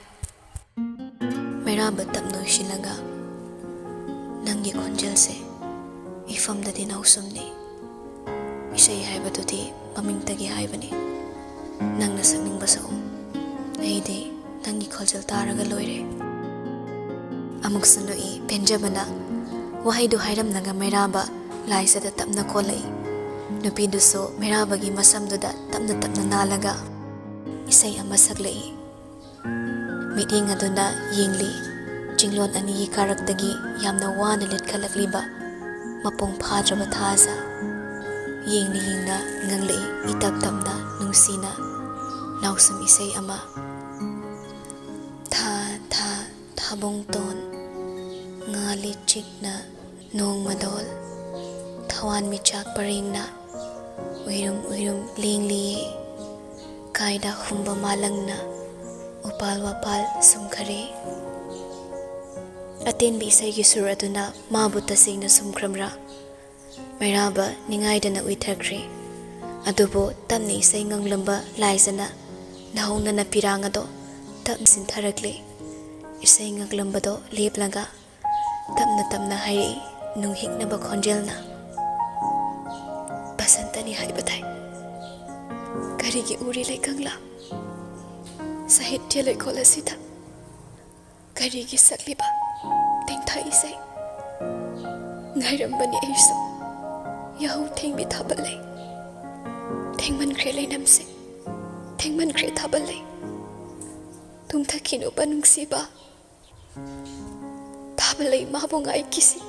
ꯃꯩꯔꯥꯕ ꯇꯞꯅ ꯑꯣꯏꯁꯤꯜꯂꯒ, "ꯅꯪꯒꯤ ꯈꯣꯟꯖꯦꯜꯁꯦ ꯏꯐꯝꯗꯗꯤ ꯅꯥꯎꯁꯨꯝꯅꯤ꯫ ꯏꯁꯩ ꯍꯥꯏꯕꯗꯨꯗꯤ ꯃꯃꯤꯡꯇꯒꯤ ꯍꯥꯏꯕꯅꯤ꯫ ꯅꯪꯅ ꯁꯛꯅꯤꯡꯕ ꯁꯛꯎ꯫ ꯑꯩꯗꯤ ꯅꯪꯒꯤ ꯈꯣꯟꯖꯦꯜ ꯇꯥꯔꯒ ꯂꯣꯏꯔꯦ꯫ ꯑꯃꯨꯛꯁꯨ ꯅꯣꯛꯏ꯫ ꯄꯦꯟꯖꯕꯅ ꯋꯥꯍꯩꯗꯨ ꯍꯥꯏꯔꯝꯂꯒ ꯃꯩꯔꯥꯕ ꯂꯥꯏꯖꯗ ꯇꯞꯅ ꯀꯣꯜꯂꯛꯏ꯫ ꯅꯨꯄꯤꯗꯨꯁꯨ ꯃꯩꯔꯥꯕꯒꯤ ꯃꯁꯝꯗꯨꯗ ꯇꯞꯅ ꯇꯞꯅ ꯅꯥꯜꯂꯒ ꯏꯁꯩ ꯑꯃ ꯁꯛꯂꯛꯏ꯫ ꯃꯤꯠꯌꯦꯡ ꯑꯗꯨꯅ ꯌꯦꯡꯂꯤ꯫ ꯆꯤꯡꯂꯣꯟ ꯑꯅꯤꯒꯤ ꯀꯥꯔꯛꯇꯒꯤ ꯌꯥꯝꯅ ꯋꯥꯅ ꯂꯦꯞꯈꯠꯂꯛꯂꯤꯕ ꯃꯄꯨꯡ ꯐꯥꯗ꯭ꯔꯕ ꯊꯥꯖ꯫ ꯌꯦꯡꯅ ꯌꯦꯡꯅ ꯉꯪꯂꯛꯏ ꯏꯇꯞ ꯇꯞꯅ ꯅꯨꯡꯁꯤꯅ ꯅꯥꯎꯁꯨꯝ ꯏꯁꯩ ꯑꯃ꯫ ꯊꯥ ꯊꯥ ꯊꯥꯕꯨꯡꯇꯣꯟ ꯉꯥꯜꯂꯤ ꯆꯤꯛꯅ ꯅꯣꯡꯃꯗꯣꯜ ꯊꯋꯥꯟꯃꯤꯆꯥꯛ ꯄꯔꯦꯡꯅ ꯎꯏꯔꯨꯝ ꯎꯏꯔꯨꯝ ꯂꯦꯡꯂꯤꯌꯦ꯫ ꯀꯥꯏꯗ ꯍꯨꯝꯕ ꯃꯥꯂꯪꯅ ꯎꯄꯥꯜ ꯋꯥꯄꯥꯜ ꯁꯨꯝꯈꯔꯦ꯫ ꯑꯇꯦꯟꯕꯤ ꯏꯁꯩꯒꯤ ꯁꯨꯔ ꯑꯗꯨꯅ ꯃꯥꯕꯨ ꯇꯁꯦꯡꯅ ꯁꯨꯝꯈ꯭ꯔꯝꯔꯥ? ꯃꯩꯔꯥꯕ ꯅꯤꯡꯉꯥꯏꯗꯅ ꯎꯏꯊꯈ꯭ꯔꯦ꯫ ꯑꯗꯨꯕꯨ ꯇꯞꯅ ꯏꯁꯩ ꯉꯪꯂꯝꯕ ꯂꯥꯏꯖꯅ ꯅꯍꯧꯅꯅ ꯄꯤꯔꯥꯡ ꯑꯗꯣ ꯇꯞꯅ ꯆꯤꯟꯊꯔꯛꯂꯦ꯫ ꯏꯁꯩ ꯉꯪꯂꯝꯕꯗꯣ ꯂꯦꯞꯂꯒ ꯇꯞꯅ ꯇꯞꯅ ꯍꯥꯏꯔꯛꯏ ꯅꯨꯡꯍꯤꯛꯅꯕ ꯈꯣꯟꯖꯦꯜꯅ, "ꯕꯁꯟꯇꯅꯤ ꯍꯥꯏꯕ ꯇꯥꯏ꯫ ꯀꯔꯤꯒꯤ ꯎꯔꯤ ꯂꯩꯀꯪꯂꯥ? ꯁꯥꯍꯤꯇ꯭ꯌ ꯂꯩꯀꯣꯜ ꯑꯁꯤꯗ ꯀꯔꯤꯒꯤ ꯁꯛꯂꯤꯕ ꯇꯦꯡꯊꯥ ꯏꯁꯩ? ꯉꯥꯏꯔꯝꯕꯅꯤ ꯑꯩꯁꯨ ꯌꯥꯍꯧ ꯊꯦꯡꯕꯤ ꯊꯥꯕꯜ ꯂꯩ꯫ ꯊꯦꯡꯃꯟꯈ꯭ꯔꯦ ꯂꯩꯅꯝꯁꯦ, ꯊꯦꯡꯃꯟꯈ꯭ꯔꯦ ꯊꯥꯕꯜ ꯂꯩ꯫ ꯇꯨꯝꯊꯈꯤꯅꯨꯕ ꯅꯨꯡꯁꯤꯕ, ꯊꯥꯕꯜ ꯂꯩ ꯃꯥꯕꯨ ꯉꯥꯏꯈꯤꯁꯤ꯫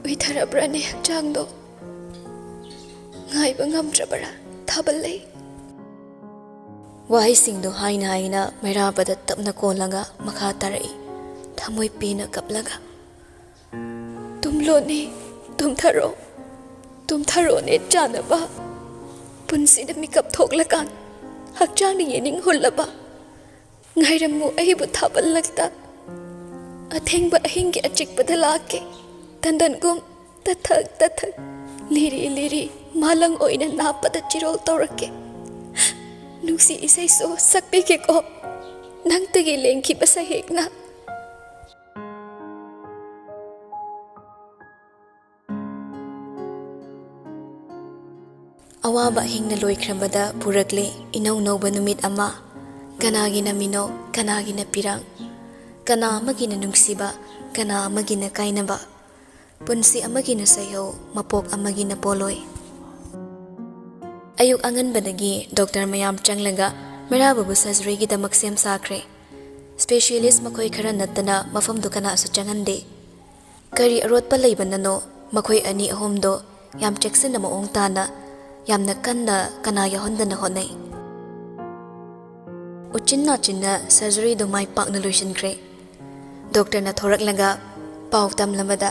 ꯎꯏꯊꯔꯕ꯭ꯔꯅꯦ ꯍꯛꯆꯥꯡꯗꯣ? ꯉꯥꯏꯕ ꯉꯝꯗ꯭ꯔꯕꯔꯥ ꯊꯥꯕꯜ ꯂꯩ?" ꯋꯥꯍꯩꯁꯤꯡꯗꯨ ꯍꯥꯏꯅ ꯍꯥꯏꯅ ꯃꯩꯔꯥꯕꯗ ꯇꯞꯅ ꯀꯣꯜꯂꯒ ꯃꯈꯥ ꯇꯥꯔꯛꯏ, ꯊꯃꯣꯏ ꯄꯦꯟꯅ ꯀꯞꯂꯒ꯫ "ꯇꯨꯝꯂꯣꯅꯦ, ꯇꯨꯝꯊꯔꯣ, ꯇꯨꯝꯊꯔꯣꯅꯦ ꯆꯥꯅꯕ꯫ ꯄꯨꯟꯁꯤꯗ ꯃꯤꯀꯞ ꯊꯣꯛꯂꯀꯥꯟ ꯍꯛꯆꯥꯡꯅ ꯌꯦꯅꯤꯡ ꯍꯨꯜꯂꯕ꯫ ꯉꯥꯏꯔꯝꯃꯨ ꯑꯩꯕꯨ ꯊꯥꯕꯜꯂꯛꯇ꯫ ꯑꯊꯦꯡꯕ ꯑꯍꯤꯡꯒꯤ ꯑꯆꯤꯛꯄꯗ ꯂꯥꯛꯀꯦ꯫ ꯇꯟꯗꯟꯒꯨꯝ ꯇꯊꯛ ꯇꯊꯛ, ꯂꯤꯔꯤ ꯂꯤꯔꯤ, ꯃꯥꯂꯪ ꯑꯣꯏꯅ ꯅꯥꯞꯄꯗ ꯆꯤꯔꯣꯜ ꯇꯧꯔꯛꯀꯦ꯫ ꯅꯨꯡꯁꯤ ꯏꯁꯩꯁꯨ ꯁꯛꯄꯤꯒꯦꯀꯣ, ꯅꯪꯇꯒꯤ ꯂꯦꯡꯈꯤꯕ ꯁꯍꯦꯛꯅ꯫" ꯑꯋꯥꯕ ꯑꯍꯤꯡꯅ ꯂꯣꯏꯈ꯭ꯔꯕꯗ ꯄꯨꯔꯛꯂꯦ ꯏꯅꯧ ꯅꯧꯕ ꯅꯨꯃꯤꯠ ꯑꯃ꯫ ꯀꯅꯥꯒꯤꯅ ꯃꯤꯅꯣꯛ, ꯀꯅꯥꯒꯤꯅ ꯄꯤꯔꯥꯡ, ꯀꯅꯥ ꯑꯃꯒꯤꯅ ꯅꯨꯡꯁꯤꯕ, ꯀꯅꯥ ꯑꯃꯒꯤꯅ ꯀꯥꯏꯅꯕ, ꯄꯨꯟꯁꯤ ꯑꯃꯒꯤꯅ ꯁꯩꯍꯧ, ꯃꯄꯣꯛ ꯑꯃꯒꯤꯅ ꯄꯣꯂꯣꯏ꯫ ꯑꯌꯨꯛ ꯑꯉꯟꯕꯗꯒꯤ ꯗꯣꯛꯇꯔ ꯃꯌꯥꯝ ꯆꯪꯂꯒ ꯃꯩꯔꯥꯕꯕꯨ ꯁꯔꯖꯔꯤꯒꯤꯗꯃꯛ ꯁꯦꯝ ꯁꯥꯈ꯭ꯔꯦ꯫ ꯁ꯭ꯄꯦꯁꯤꯌꯦꯂꯤꯁ ꯃꯈꯣꯏ ꯈꯔ ꯅꯠꯇꯅ ꯃꯐꯝꯗꯨ ꯀꯅꯥꯁꯨ ꯆꯪꯍꯟꯗꯦ꯫ ꯀꯔꯤ ꯑꯔꯣꯠꯄ ꯂꯩꯕꯅꯅꯣ, ꯃꯈꯣꯏ ꯑꯅꯤ ꯑꯍꯨꯝꯗꯣ ꯌꯥꯝ ꯆꯦꯛꯁꯤꯟꯅ ꯃꯑꯣꯡ ꯇꯥꯅ, ꯌꯥꯝꯅ ꯀꯟꯅ, ꯀꯅꯥ ꯌꯥꯎꯍꯟꯗꯅ ꯍꯣꯠꯅꯩ꯫ ꯎꯆꯤꯟ ꯅꯥꯆꯤꯟꯅ ꯁꯔꯖꯔꯤꯗꯨ ꯃꯥꯏ ꯄꯥꯛꯅ ꯂꯣꯏꯁꯤꯟꯈ꯭ꯔꯦ꯫ ꯗꯣꯛꯇꯔꯅ ꯊꯣꯔꯛꯂꯒ ꯄꯥꯎ ꯇꯝꯂꯝꯕꯗ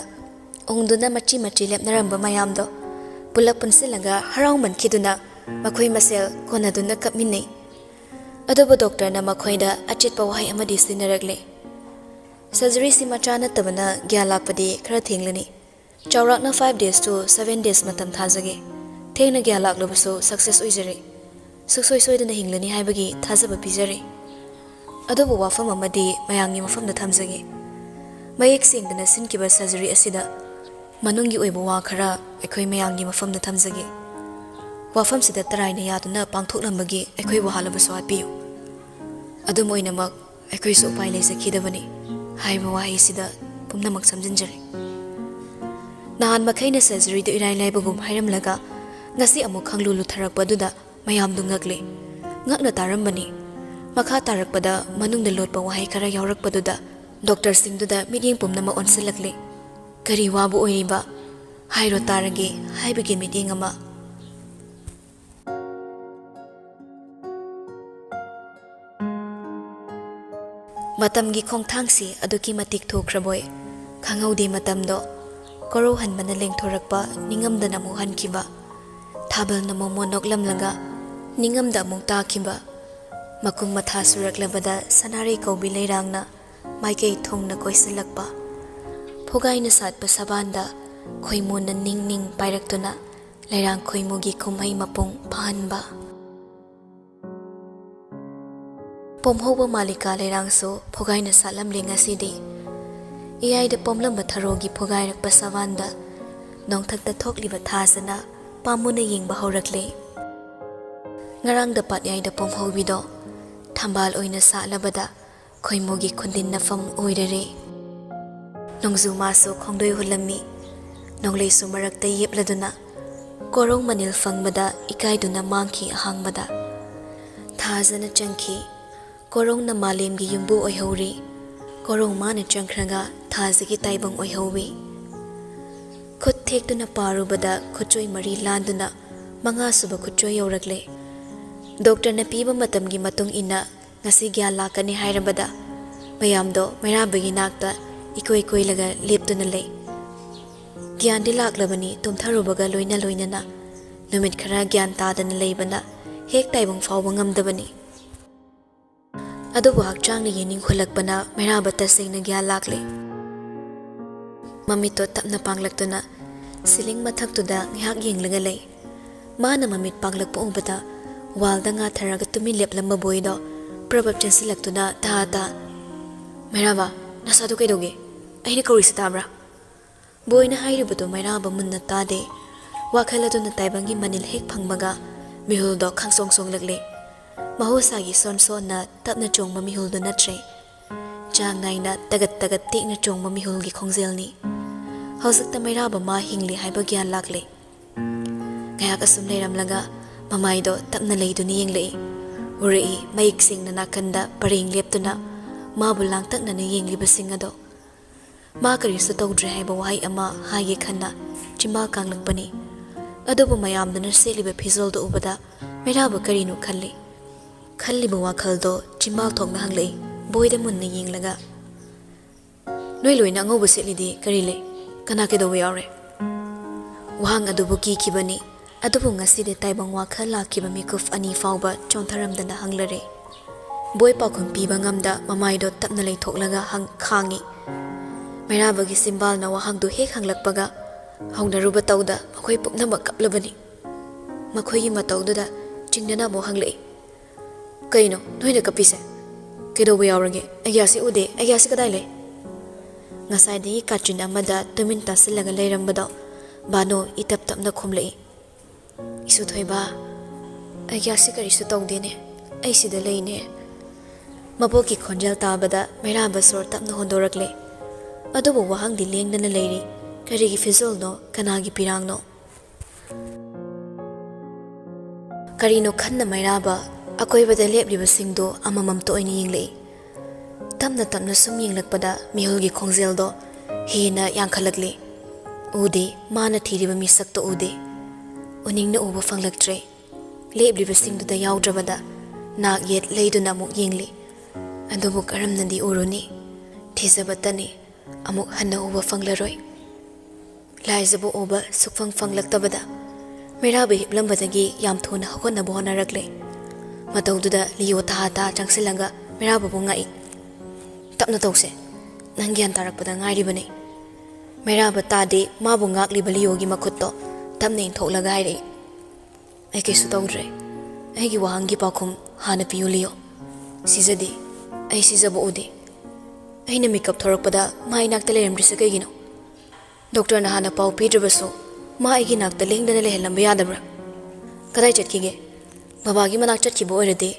ꯎꯪꯗꯨꯅ ꯃꯆꯤ ꯃꯆꯤ ꯂꯦꯞꯅꯔꯝꯕ ꯃꯌꯥꯝꯗꯣ ꯄꯨꯂꯞ ꯄꯨꯟꯁꯤꯜꯂꯒ ꯍꯔꯥꯎꯃꯟꯈꯤꯗꯨꯅ ꯃꯈꯣꯏ ꯃꯁꯦꯜ ꯀꯣꯟꯅꯗꯨꯅ ꯀꯞꯃꯤꯟꯅꯩ꯫ ꯑꯗꯨꯕꯨ ꯗꯣꯛꯇꯔꯅ ꯃꯈꯣꯏꯗ ꯑꯆꯦꯠꯄ ꯋꯥꯍꯩ ꯑꯃꯗꯤ ꯁꯤꯖꯤꯟꯅꯔꯛꯂꯦ꯫ "ꯁꯔꯖꯔꯤꯁꯤ ꯃꯆꯥ ꯅꯠꯇꯕꯅ ꯒ꯭ꯌꯥꯟ ꯂꯥꯛꯄꯗꯤ ꯈꯔ ꯊꯦꯡꯂꯅꯤ꯫ ꯆꯥꯎꯔꯥꯛꯅ five days to seven days ꯃꯇꯝ ꯊꯥꯖꯒꯦ꯫ ꯊꯦꯡꯅ ꯒ꯭ꯌꯥꯟ ꯂꯥꯛꯂꯕꯁꯨ success ꯑꯣꯏꯖꯔꯦ꯫ ꯁꯨꯡꯁꯣꯏ ꯁꯣꯏꯗꯅ ꯍꯤꯡꯂꯅꯤ ꯍꯥꯏꯕꯒꯤ ꯊꯥꯖꯕ ꯄꯤꯖꯔꯤ꯫ ꯑꯗꯨꯕꯨ ꯋꯥꯐꯝ ꯑꯃꯗꯤ ꯃꯌꯥꯝꯒꯤ ꯃꯐꯝꯗ ꯊꯝꯖꯒꯦ꯫ ꯃꯌꯦꯛ ꯁꯦꯡꯗꯅ ꯁꯤꯟꯈꯤꯕ ꯁꯔꯖꯔꯤ ꯑꯁꯤꯗ ꯃꯅꯨꯡꯒꯤ ꯑꯣꯏꯕ ꯋꯥ ꯈꯔ ꯑꯩꯈꯣꯏ ꯃꯌꯥꯝꯒꯤ ꯃꯐꯝꯗ ꯊꯝꯖꯒꯦ꯫ ꯋꯥꯐꯝꯁꯤꯗ ꯇꯔꯥꯏꯅ ꯌꯥꯗꯨꯅ ꯄꯥꯡꯊꯣꯛꯂꯝꯕꯒꯤ ꯑꯩꯈꯣꯏꯕꯨ ꯍꯥꯜꯂꯕꯁꯨ ꯍꯥꯠꯄꯤꯌꯨ꯫ ꯑꯗꯨꯝ ꯑꯣꯏꯅꯃꯛ ꯑꯩꯈꯣꯏꯁꯨ ꯎꯄꯥꯏ ꯂꯩꯖꯈꯤꯗꯕꯅꯤ" ꯍꯥꯏꯕ ꯋꯥꯍꯩꯁꯤꯗ ꯄꯨꯝꯅꯃꯛ ꯁꯝꯖꯤꯟꯖꯔꯦ꯫ ꯅꯍꯥꯟ ꯃꯈꯩꯅ ꯁꯔꯖꯔꯤꯗꯨ ꯏꯔꯥꯏ ꯂꯥꯏꯕꯒꯨꯝ ꯍꯥꯏꯔꯝꯂꯒ ꯉꯁꯤ ꯑꯃꯨꯛ ꯈꯪꯂꯨ ꯂꯨꯊꯔꯛꯄ ꯑꯗꯨꯗ ꯃꯌꯥꯝꯗꯨ ꯉꯛꯂꯦ꯫ ꯉꯛꯅ ꯇꯥꯔꯝꯕꯅꯤ꯫ ꯃꯈꯥ ꯇꯥꯔꯛꯄꯗ ꯃꯅꯨꯡꯗ ꯂꯣꯠꯄ ꯋꯥꯍꯩ ꯈꯔ ꯌꯥꯎꯔꯛꯄꯗꯨꯗ ꯗꯣꯛꯇꯔꯁꯤꯡꯗꯨꯗ ꯃꯤꯠꯌꯦꯡ ꯄꯨꯝꯅꯃꯛ ꯑꯣꯟꯁꯤꯜꯂꯛꯂꯦ꯫ "ꯀꯔꯤ ꯋꯥꯕꯨ ꯑꯣꯏꯔꯤꯕ? ꯍꯥꯏꯔꯣ ꯇꯥꯔꯒꯦ" ꯍꯥꯏꯕꯒꯤ ꯃꯤꯠꯌꯦꯡ ꯑꯃ꯫ ꯃꯇꯝꯒꯤ ꯈꯣꯡꯊꯥꯡꯁꯤ ꯑꯗꯨꯛꯀꯤ ꯃꯇꯤꯛ ꯊꯨꯈ꯭ꯔꯕꯣꯏ꯫ ꯈꯪꯍꯧꯗꯦ ꯃꯇꯝꯗꯣ꯫ ꯀꯣꯔꯧꯍꯟꯕꯅ ꯂꯦꯡꯊꯣꯔꯛꯄ, ꯅꯤꯡꯉꯝꯗꯅ ꯑꯃꯨꯛ ꯍꯟꯈꯤꯕ꯫ ꯊꯥꯕꯜꯅ ꯃꯣꯃꯣꯟ ꯅꯣꯛꯂꯝꯂꯒ, ꯅꯤꯡꯉꯝꯗ ꯑꯃꯨꯛ ꯇꯥꯈꯤꯕ꯫ ꯃꯀꯨꯝ ꯃꯊꯥ ꯁꯨꯔꯛꯂꯕꯗ ꯁꯅꯥꯔꯩ ꯀꯧꯕꯤ ꯂꯩꯔꯥꯡꯅ ꯃꯥꯏꯀꯩ ꯊꯨꯡꯅ ꯀꯣꯏꯁꯤꯜꯂꯛꯄ꯫ ꯐꯨꯒꯥꯏꯅ ꯁꯥꯠꯄ ꯁꯕꯥꯟꯗ ꯈꯣꯏꯃꯨꯅ ꯅꯤꯡ ꯅꯤꯡ ꯄꯥꯏꯔꯛꯇꯨꯅ ꯂꯩꯔꯥꯡ ꯈꯣꯏꯃꯨꯒꯤ ꯀꯨꯝꯍꯩ ꯃꯄꯨꯡ ꯐꯥꯍꯟꯕ꯫ ꯄꯣꯝꯍꯧꯕ ꯃꯥꯂꯤꯀꯥ ꯂꯩꯔꯥꯡꯁꯨ ꯐꯨꯒꯥꯏꯅ ꯁꯥꯠꯂꯝꯂꯦ ꯉꯁꯤꯗꯤ꯫ ꯏꯌꯥꯏꯗ ꯄꯣꯝꯂꯝꯕ ꯊꯔꯣꯒꯤ ꯐꯨꯒꯥꯏꯔꯛꯄ ꯁꯕꯥꯟꯗ ꯅꯣꯡꯊꯛꯇ ꯊꯣꯛꯂꯤꯕ ꯊꯥꯁꯤꯅ ꯄꯥꯝꯃꯨꯅ ꯌꯦꯡꯕ ꯍꯧꯔꯛꯂꯦ꯫ ꯉꯔꯥꯡꯗ ꯄꯥꯠꯌꯥꯏꯗ ꯄꯣꯝꯍꯧꯕꯤꯗꯣ ꯊꯝꯕꯥꯜ ꯑꯣꯏꯅ ꯁꯥꯠꯂꯕꯗ ꯈꯣꯏꯃꯨꯒꯤ ꯈꯨꯟꯗꯤꯟꯅꯐꯝ ꯑꯣꯏꯔꯔꯦ꯫ ꯅꯣꯡꯖꯨ ꯃꯥꯁꯨ ꯈꯣꯡꯗꯣꯏ ꯍꯨꯜꯂꯝꯃꯤ꯫ ꯅꯣꯡꯂꯩꯁꯨ ꯃꯔꯛꯇ ꯌꯦꯞꯂꯗꯨꯅ ꯀꯣꯔꯧ ꯃꯅꯤꯜ ꯐꯪꯕꯗ ꯏꯀꯥꯏꯗꯨꯅ ꯃꯥꯡꯈꯤ ꯑꯍꯥꯡꯕꯗ꯫ ꯊꯥꯖꯅ ꯆꯪꯈꯤ꯫ ꯀꯣꯔꯧꯅ ꯃꯥꯂꯦꯝꯒꯤ ꯌꯨꯝꯕꯨ ꯑꯣꯏꯍꯧꯔꯤ꯫ ꯀꯣꯔꯧ ꯃꯥꯅ ꯆꯪꯈ꯭ꯔꯒ ꯊꯥꯖꯒꯤ ꯇꯥꯏꯕꯪ ꯑꯣꯏꯍꯧꯋꯤ꯫ ꯈꯨꯠ ꯊꯦꯛꯇꯨꯅ ꯄꯥꯔꯨꯕꯗ ꯈꯨꯠꯆꯣꯏ ꯃꯔꯤ ꯂꯥꯟꯗꯨꯅ ꯃꯉꯥꯁꯨꯕ ꯈꯨꯠꯆꯣꯏ ꯌꯧꯔꯛꯂꯦ꯫ ꯗꯣꯛꯇꯔꯅ ꯄꯤꯕ ꯃꯇꯝꯒꯤ ꯃꯇꯨꯡ ꯏꯟꯅ ꯉꯁꯤ ꯒ꯭ꯌꯥꯟ ꯂꯥꯛꯀꯅꯤ ꯍꯥꯏꯔꯕꯗ ꯃꯌꯥꯝꯗꯣ ꯃꯩꯔꯥꯕꯒꯤ ꯅꯥꯛꯇ ꯏꯀꯣꯏ ꯀꯣꯏꯂꯒ ꯂꯦꯞꯇꯨꯅ ꯂꯩ꯫ ꯒ꯭ꯌꯥꯟꯗꯤ ꯂꯥꯛꯂꯕꯅꯤ ꯇꯨꯝꯊꯔꯨꯕꯒ ꯂꯣꯏꯅ ꯂꯣꯏꯅꯅ꯫ ꯅꯨꯃꯤꯠ ꯈꯔ ꯒ꯭ꯌꯥꯟ ꯇꯥꯗꯅ ꯂꯩꯕꯅ ꯍꯦꯛ ꯇꯥꯏꯕꯪ ꯐꯥꯎꯕ ꯉꯝꯗꯕꯅꯤ꯫ ꯑꯗꯨꯕꯨ ꯍꯛꯆꯥꯡꯅ ꯌꯦꯡꯅꯤꯡꯈꯠꯂꯛꯄꯅ ꯃꯩꯔꯥꯕ ꯇꯁꯦꯡꯅ ꯒ꯭ꯌꯥꯟ ꯂꯥꯛꯂꯦ꯫ ꯃꯃꯤꯠꯇꯣ ꯇꯞꯅ ꯄꯥꯡꯂꯛꯇꯨꯅ ꯁꯤꯂꯤꯡ ꯃꯊꯛꯇꯨꯗ ꯉꯥꯏꯍꯥꯛ ꯌꯦꯡꯂꯒ ꯂꯩ꯫ ꯃꯥꯅ ꯃꯃꯤꯠ ꯄꯥꯡꯂꯛꯄ ꯎꯕꯗ ꯋꯥꯜꯗ ꯉꯥꯊꯔꯒ ꯇꯨꯃꯤꯟ ꯂꯦꯞꯂꯝꯕ ꯕꯣꯏꯗꯣ ꯄ꯭ꯔꯕꯞ ꯆꯦꯟꯁꯤꯜꯂꯛꯇꯨꯅ ꯇꯥ ꯇꯥ, "ꯃꯩꯔꯥꯕ, ꯅꯁꯥꯗꯣ ꯀꯩꯗꯧꯒꯦ? ꯑꯩꯅ ꯀꯧꯔꯤꯁꯦ ꯇꯥꯕ꯭ꯔꯥ?" ꯕꯣꯏꯅ ꯍꯥꯏꯔꯤꯕꯗꯨ ꯃꯩꯔꯥꯕ ꯃꯨꯟꯅ ꯇꯥꯗꯦ꯫ ꯋꯥꯈꯜ ꯑꯗꯨꯅ ꯇꯥꯏꯕꯪꯒꯤ ꯃꯅꯤꯜ ꯍꯦꯛ ꯐꯪꯕꯒ ꯃꯤꯍꯨꯜꯗꯣ ꯈꯪꯁꯣꯡ ꯁꯣꯡꯂꯛꯂꯦ꯫ ꯃꯍꯧꯁꯥꯒꯤ ꯁꯣꯟ ꯁꯣꯟꯅ ꯇꯞꯅ ꯆꯣꯡꯕ ꯃꯤꯍꯨꯜꯗꯨ ꯅꯠꯇ꯭ꯔꯦ꯫ ꯆꯥꯡ ꯅꯥꯏꯅ ꯇꯒꯠ ꯇꯒꯠ ꯇꯦꯛꯅ ꯆꯣꯡꯕ ꯃꯤꯍꯨꯜꯒꯤ ꯈꯣꯡꯖꯦꯜꯅꯤ꯫ ꯍꯧꯖꯤꯛꯇ ꯃꯩꯔꯥꯕ ꯃꯥ ꯍꯤꯡꯂꯤ ꯍꯥꯏꯕ ꯒ꯭ꯌꯥꯟ ꯂꯥꯛꯂꯦ꯫ ꯉꯥꯏꯍꯥꯛ ꯑꯁꯨꯝ ꯂꯩꯔꯝꯂꯒ ꯃꯃꯥꯏꯗꯣ ꯇꯞꯅ ꯂꯩꯗꯨꯅ ꯌꯦꯡꯂꯛꯏ꯫ ꯎꯔꯛꯏ, ꯃꯌꯦꯛ ꯁꯦꯡꯅ ꯅꯥꯀꯟꯗ ꯄꯔꯦꯡ ꯂꯦꯞꯇꯨꯅ ꯃꯥꯕꯨ ꯂꯥꯡꯇꯛꯅꯅ ꯌꯦꯡꯂꯤꯕꯁꯤꯡ ꯑꯗꯣ꯫ ꯃꯥ ꯀꯔꯤꯁꯨ ꯇꯧꯗ꯭ꯔꯦ ꯍꯥꯏꯕ ꯋꯥꯍꯩ ꯑꯃ ꯍꯥꯏꯒꯦ ꯈꯟꯅ ꯆꯤꯝꯕꯥꯜ ꯀꯥꯡꯂꯛꯄꯅꯤ꯫ ꯑꯗꯨꯕꯨ ꯃꯌꯥꯝꯗꯨꯅ ꯁꯦꯠꯂꯤꯕ ꯐꯤꯖꯣꯜꯗꯨ ꯎꯕꯗ ꯃꯩꯔꯥꯕ ꯀꯔꯤꯅꯣ ꯈꯜꯂꯤ꯫ ꯈꯜꯂꯤꯕ ꯋꯥꯈꯜꯗꯣ ꯆꯤꯝꯕꯥꯜ ꯊꯣꯛꯅ ꯍꯪꯂꯛꯏ, ꯕꯣꯏꯗ ꯃꯨꯟꯅ ꯌꯦꯡꯂꯒ꯫ "ꯅꯣꯏ ꯂꯣꯏꯅ ꯑꯉꯧꯕ ꯁꯦꯠꯂꯤꯗꯤ ꯀꯔꯤ ꯂꯩ? ꯀꯅꯥ ꯀꯩꯗꯧꯕ ꯌꯥꯎꯔꯦ?" ꯋꯥꯍꯪ ꯑꯗꯨꯕꯨ ꯀꯤꯈꯤꯕꯅꯤ꯫ ꯑꯗꯨꯕꯨ ꯉꯁꯤꯗꯤ ꯇꯥꯏꯕꯪ ꯋꯥꯈꯜ ꯂꯥꯛꯈꯤꯕ ꯃꯤꯀꯨꯞ ꯑꯅꯤ ꯐꯥꯎꯕ ꯆꯣꯟꯊꯔꯝꯗꯅ ꯍꯪꯂꯔꯦ꯫ ꯕꯣꯏ ꯄꯥꯎꯈꯨꯝ ꯄꯤꯕ ꯉꯝꯗ ꯃꯃꯥꯏꯗꯣ ꯇꯞꯅ ꯂꯩꯊꯣꯛꯂꯒ ꯍꯪ-, ꯈꯥꯡꯉꯤ꯫ ꯃꯩꯔꯥꯕꯒꯤ ꯆꯤꯝꯕꯥꯜꯅ ꯋꯥꯍꯪꯗꯨ ꯍꯦꯛ ꯍꯪꯂꯛꯄꯒ ꯍꯧꯅꯔꯨꯕ ꯇꯧꯗ ꯃꯈꯣꯏ ꯄꯨꯝꯅꯃꯛ ꯀꯞꯂꯕꯅꯤ꯫ ꯃꯈꯣꯏꯒꯤ ꯃꯇꯧꯗꯨꯗ ꯆꯤꯡꯅꯅ ꯑꯃꯨꯛ ꯍꯪꯂꯛꯏ, "ꯀꯩꯅꯣ ꯅꯣꯏꯅ ꯀꯞꯄꯤꯁꯦ? ꯀꯩꯗꯧꯕ ꯌꯥꯎꯔꯒꯦ? ꯑꯩꯒ꯭ꯌꯥꯁꯤ ꯎꯗꯦ, ꯑꯩꯒ꯭ꯌꯥꯁꯤ ꯀꯗꯥꯏ ꯂꯩ?" ꯉꯁꯥꯏꯗꯒꯤ ꯀꯥꯆꯤꯟ ꯑꯃꯗ ꯇꯨꯃꯤꯟ ꯇꯥꯁꯤꯜꯂꯒ ꯂꯩꯔꯝꯕꯗꯣ ꯕꯥꯅꯣ ꯏꯇꯞ ꯇꯞꯅ ꯈꯨꯝꯂꯛꯏ, "ꯏꯁꯨ ꯊꯣꯏꯕ, ꯑꯩꯒ꯭ꯌꯥꯁꯤ ꯀꯔꯤꯁꯨ ꯇꯧꯗꯦꯅꯦ, ꯑꯩ ꯁꯤꯗ ꯂꯩꯅꯦ꯫ ꯃꯕꯣꯛꯀꯤ ꯈꯣꯟꯖꯦꯜ ꯇꯥꯕꯗ ꯃꯩꯔꯥꯕ ꯁꯣꯔ ꯇꯞꯅ ꯍꯣꯟꯗꯣꯔꯛꯂꯦ꯫ ꯑꯗꯨꯕꯨ ꯋꯥꯍꯪꯗꯤ ꯂꯦꯡꯗꯅ ꯂꯩꯔꯤ꯫ ꯀꯔꯤꯒꯤ ꯐꯤꯖꯣꯜꯅꯣ? ꯀꯅꯥꯒꯤ ꯄꯤꯔꯥꯡꯅꯣ? ꯀꯔꯤꯅꯣ ꯈꯟꯅ ꯃꯩꯔꯥꯕ ꯑꯀꯣꯏꯕꯗ ꯂꯦꯞꯂꯤꯕꯁꯤꯡꯗꯨ ꯑꯃꯃꯝꯇ ꯑꯣꯏꯅ ꯌꯦꯡꯂꯛꯏ꯫ ꯇꯞꯅ ꯇꯞꯅ ꯁꯨꯝ ꯌꯦꯡꯂꯛꯄꯗ ꯃꯤꯍꯨꯜꯒꯤ ꯈꯣꯡꯖꯦꯜꯗꯣ ꯍꯦꯟꯅ ꯌꯥꯡꯈꯠꯂꯛꯂꯤ꯫ ꯎꯗꯦ, ꯃꯥꯅ ꯊꯤꯔꯤꯕ ꯃꯤꯁꯛꯇꯣ ꯎꯗꯦ꯫ ꯎꯅꯤꯡꯅ ꯎꯕ ꯐꯪꯂꯛꯇ꯭ꯔꯦ꯫ ꯂꯦꯞꯂꯤꯕꯁꯤꯡꯗꯨꯗ ꯌꯥꯎꯗ꯭ꯔꯕꯗ ꯅꯥꯛ ꯌꯦꯠ ꯂꯩꯗꯨꯅ ꯑꯃꯨꯛ ꯌꯦꯡꯂꯤ꯫ ꯑꯗꯨꯕꯨ ꯀꯔꯝꯅꯗꯤ ꯎꯔꯨꯅꯤ? ꯊꯤꯖꯕꯇꯅꯤ, ꯑꯃꯨꯛ ꯍꯟꯅ ꯎꯕ ꯐꯪꯂꯔꯣꯏ꯫ ꯂꯥꯏꯖꯕ ꯎꯕ ꯁꯨꯛꯐꯪ ꯐꯪꯂꯛꯇꯕꯗ ꯃꯩꯔꯥꯕ ꯍꯤꯞꯂꯝꯕꯗꯒꯤ ꯌꯥꯝ ꯊꯨꯅ ꯍꯧꯒꯠꯅꯕ ꯍꯣꯠꯅꯔꯛꯂꯦ꯫ ꯃꯇꯧꯗꯨꯗ ꯂꯤꯌꯣ ꯇꯍꯥ ꯇꯍꯥ ꯆꯪꯁꯤꯜꯂꯒ ꯃꯩꯔꯥꯕꯕꯨ ꯉꯥꯛꯏ꯫ "ꯇꯞꯅ ꯇꯧꯁꯦ, ꯅꯪ ꯒ꯭ꯌꯥꯟ ꯇꯥꯔꯛꯄꯗ ꯉꯥꯏꯔꯤꯕꯅꯤ꯫" ꯃꯩꯔꯥꯕ ꯇꯥꯗꯦ, ꯃꯥꯕꯨ ꯉꯥꯛꯂꯤꯕ ꯂꯤꯌꯣꯒꯤ ꯃꯈꯨꯠꯇꯣ ꯇꯞꯅ ꯏꯟꯊꯣꯛꯂꯒ ꯍꯥꯏꯔꯛꯏ, "ꯑꯩ ꯀꯩꯁꯨ ꯇꯧꯗ꯭ꯔꯦ꯫ ꯑꯩꯒꯤ ꯋꯥꯍꯪꯒꯤ ꯄꯥꯎꯈꯨꯝ ꯍꯥꯟꯅ ꯄꯤꯌꯨ, ꯂꯤꯌꯣ꯫" "ꯁꯤꯖꯗꯦ꯫ ꯑꯩ ꯁꯤꯖꯕ ꯎꯗꯦ꯫ ꯑꯩꯅ ꯃꯤꯀꯞ ꯊꯣꯔꯛꯄꯗ ꯃꯥ ꯏꯅꯥꯛꯇ ꯂꯩꯔꯝꯗ꯭ꯔꯤꯁꯦ ꯀꯩꯒꯤꯅꯣ? ꯗꯣꯛꯇꯔꯅ ꯍꯥꯟꯅ ꯄꯥꯎ ꯄꯤꯗ꯭ꯔꯕꯁꯨ ꯃꯥ ꯑꯩꯒꯤ ꯅꯥꯛꯇ ꯂꯦꯡꯗꯅ ꯂꯩꯍꯜꯂꯝꯕ ꯌꯥꯗꯕ꯭ꯔꯥ? ꯀꯗꯥꯏ ꯆꯠꯈꯤꯒꯦ? ꯕꯕꯥꯒꯤ ꯃꯅꯥꯛ ꯆꯠꯈꯤꯕ ꯑꯣꯏꯔꯗꯤ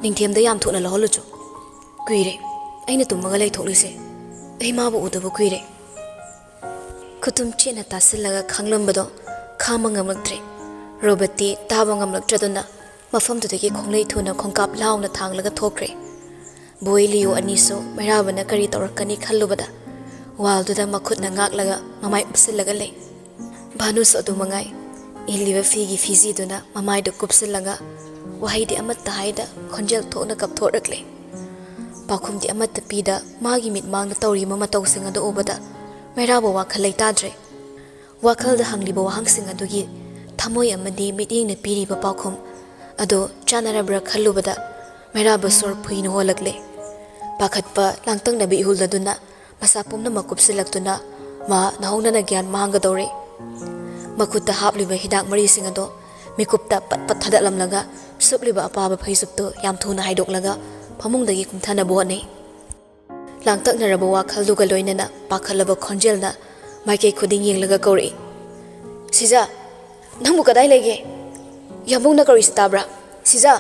ꯅꯤꯡꯊꯦꯝꯗ ꯌꯥꯝ ꯊꯨꯅ ꯂꯧꯍꯜꯂꯨꯆꯣ꯫ ꯀꯨꯏꯔꯦ ꯑꯩꯅ ꯇꯨꯝꯃꯒ ꯂꯩꯊꯣꯛꯂꯤꯁꯦ꯫ ꯑꯩ ꯃꯥꯕꯨ ꯎꯗꯕ ꯀꯨꯏꯔꯦ꯫" ꯈꯨꯇꯨꯝ ꯆꯦꯠꯅ ꯇꯥꯁꯤꯜꯂꯒ ꯈꯥꯡꯂꯝꯕꯗꯣ ꯈꯥꯡꯕ ꯉꯝꯂꯛꯇ꯭ꯔꯦ꯫ ꯔꯣꯕꯔꯠꯇꯤ ꯇꯥꯕ ꯉꯝꯂꯛꯇ꯭ꯔꯗꯨꯅ ꯃꯐꯝꯗꯨꯗꯒꯤ ꯈꯣꯡꯂꯩ ꯊꯨꯅ ꯈꯣꯡꯀꯥꯞ ꯂꯥꯎꯅ ꯊꯥꯡꯂꯒ ꯊꯣꯛꯈ꯭ꯔꯦ꯫ ꯕꯣꯏ ꯂꯤꯌꯣ ꯑꯅꯤꯁꯨ ꯃꯩꯔꯥꯕꯅ ꯀꯔꯤ ꯇꯧꯔꯛꯀꯅꯤ ꯈꯜꯂꯨꯕꯗ ꯋꯥꯜꯗꯨꯗ ꯃꯈꯨꯠꯅ ꯉꯥꯛꯂꯒ ꯃꯃꯥꯏ ꯎꯞꯁꯤꯜꯂꯒ ꯂꯩ꯫ ꯚꯥꯅꯨꯁꯨ ꯑꯗꯨ ꯃꯉꯥꯏ꯫ ꯏꯜꯂꯤꯕ ꯐꯤꯒꯤ ꯐꯤꯖꯤꯗꯨꯅ ꯃꯃꯥꯏꯗꯨ ꯀꯨꯞꯁꯤꯜꯂꯒ ꯋꯥꯍꯩꯗꯤ ꯑꯃꯠꯇ ꯍꯥꯏꯗ ꯈꯣꯟꯖꯦꯜ ꯊꯣꯛꯅ ꯀꯞꯊꯣꯔꯛꯂꯦ꯫ ꯄꯥꯎꯈꯨꯝꯗꯤ ꯑꯃꯠꯇ ꯄꯤꯗ ꯃꯥꯒꯤ ꯃꯤꯠꯃꯥꯡꯗ ꯇꯧꯔꯤꯕ ꯃꯇꯧꯁꯤꯡ ꯑꯗꯨ ꯎꯕꯗ ꯃꯩꯔꯥꯕ ꯋꯥꯈꯜ ꯂꯩꯇꯥꯗ꯭ꯔꯦ꯫ ꯋꯥꯈꯜꯗ ꯍꯪꯂꯤꯕ ꯋꯥꯍꯪꯁꯤꯡ ꯑꯗꯨꯒꯤ ꯊꯃꯣꯏ ꯑꯃꯗꯤ ꯃꯤꯠꯌꯦꯡꯅ ꯄꯤꯔꯤꯕ ꯄꯥꯎꯈꯨꯝ ꯑꯗꯨ ꯆꯥꯟꯅꯔꯕ꯭ꯔꯥ ꯈꯜꯂꯨꯕꯗ ꯃꯩꯔꯥꯕ ꯁꯣꯔ ꯐꯨꯏꯅ ꯍꯣꯜꯂꯛꯂꯦ꯫ ꯄꯥꯈꯠꯄ ꯂꯥꯡꯇꯛꯅꯕ ꯏꯍꯨꯜ ꯑꯗꯨꯅ ꯃꯁꯥ ꯄꯨꯝꯅꯃꯛ ꯀꯨꯞꯁꯤꯜꯂꯛꯇꯨꯅ ꯃꯥ ꯅꯍꯧꯅꯅ ꯒ꯭ꯌꯥꯟ ꯃꯥꯡꯒꯗꯧꯔꯦ꯫ ꯃꯈꯨꯠꯇ ꯍꯥꯞꯂꯤꯕ ꯍꯤꯗꯥꯛ ꯃꯔꯤꯁꯤꯡ ꯑꯗꯣ ꯃꯤꯀꯨꯞꯇ ꯄꯠ ꯄꯠ ꯊꯥꯗꯠꯂꯝꯂꯒ ꯁꯨꯞꯂꯤꯕ ꯑꯄꯥꯕ ꯐꯩꯖꯨꯞꯇꯨ ꯌꯥꯝ ꯊꯨꯅ ꯍꯥꯏꯗꯣꯛꯂꯒ ꯐꯃꯨꯡꯗꯒꯤ ꯀꯨꯝꯊꯅꯕ ꯍꯣꯠꯅꯩ꯫ ꯂꯥꯡꯇꯛꯅꯔꯕ ꯋꯥꯈꯜꯗꯨꯒ ꯂꯣꯏꯅꯅ ꯄꯥꯈꯠꯂꯕ ꯈꯣꯟꯖꯦꯜꯅ ꯃꯥꯏꯀꯩ ꯈꯨꯗꯤꯡ ꯌꯦꯡꯂꯒ ꯀꯧꯔꯛꯏ, "ꯁꯤꯖꯥ, ꯅꯪꯕꯨ ꯀꯗꯥꯏ ꯂꯩꯒꯦ? ꯌꯥꯝꯕꯨꯡꯅ ꯀꯧꯔꯤꯁꯤ ꯇꯥꯕ꯭ꯔꯥ? ꯁꯤꯖꯥ!"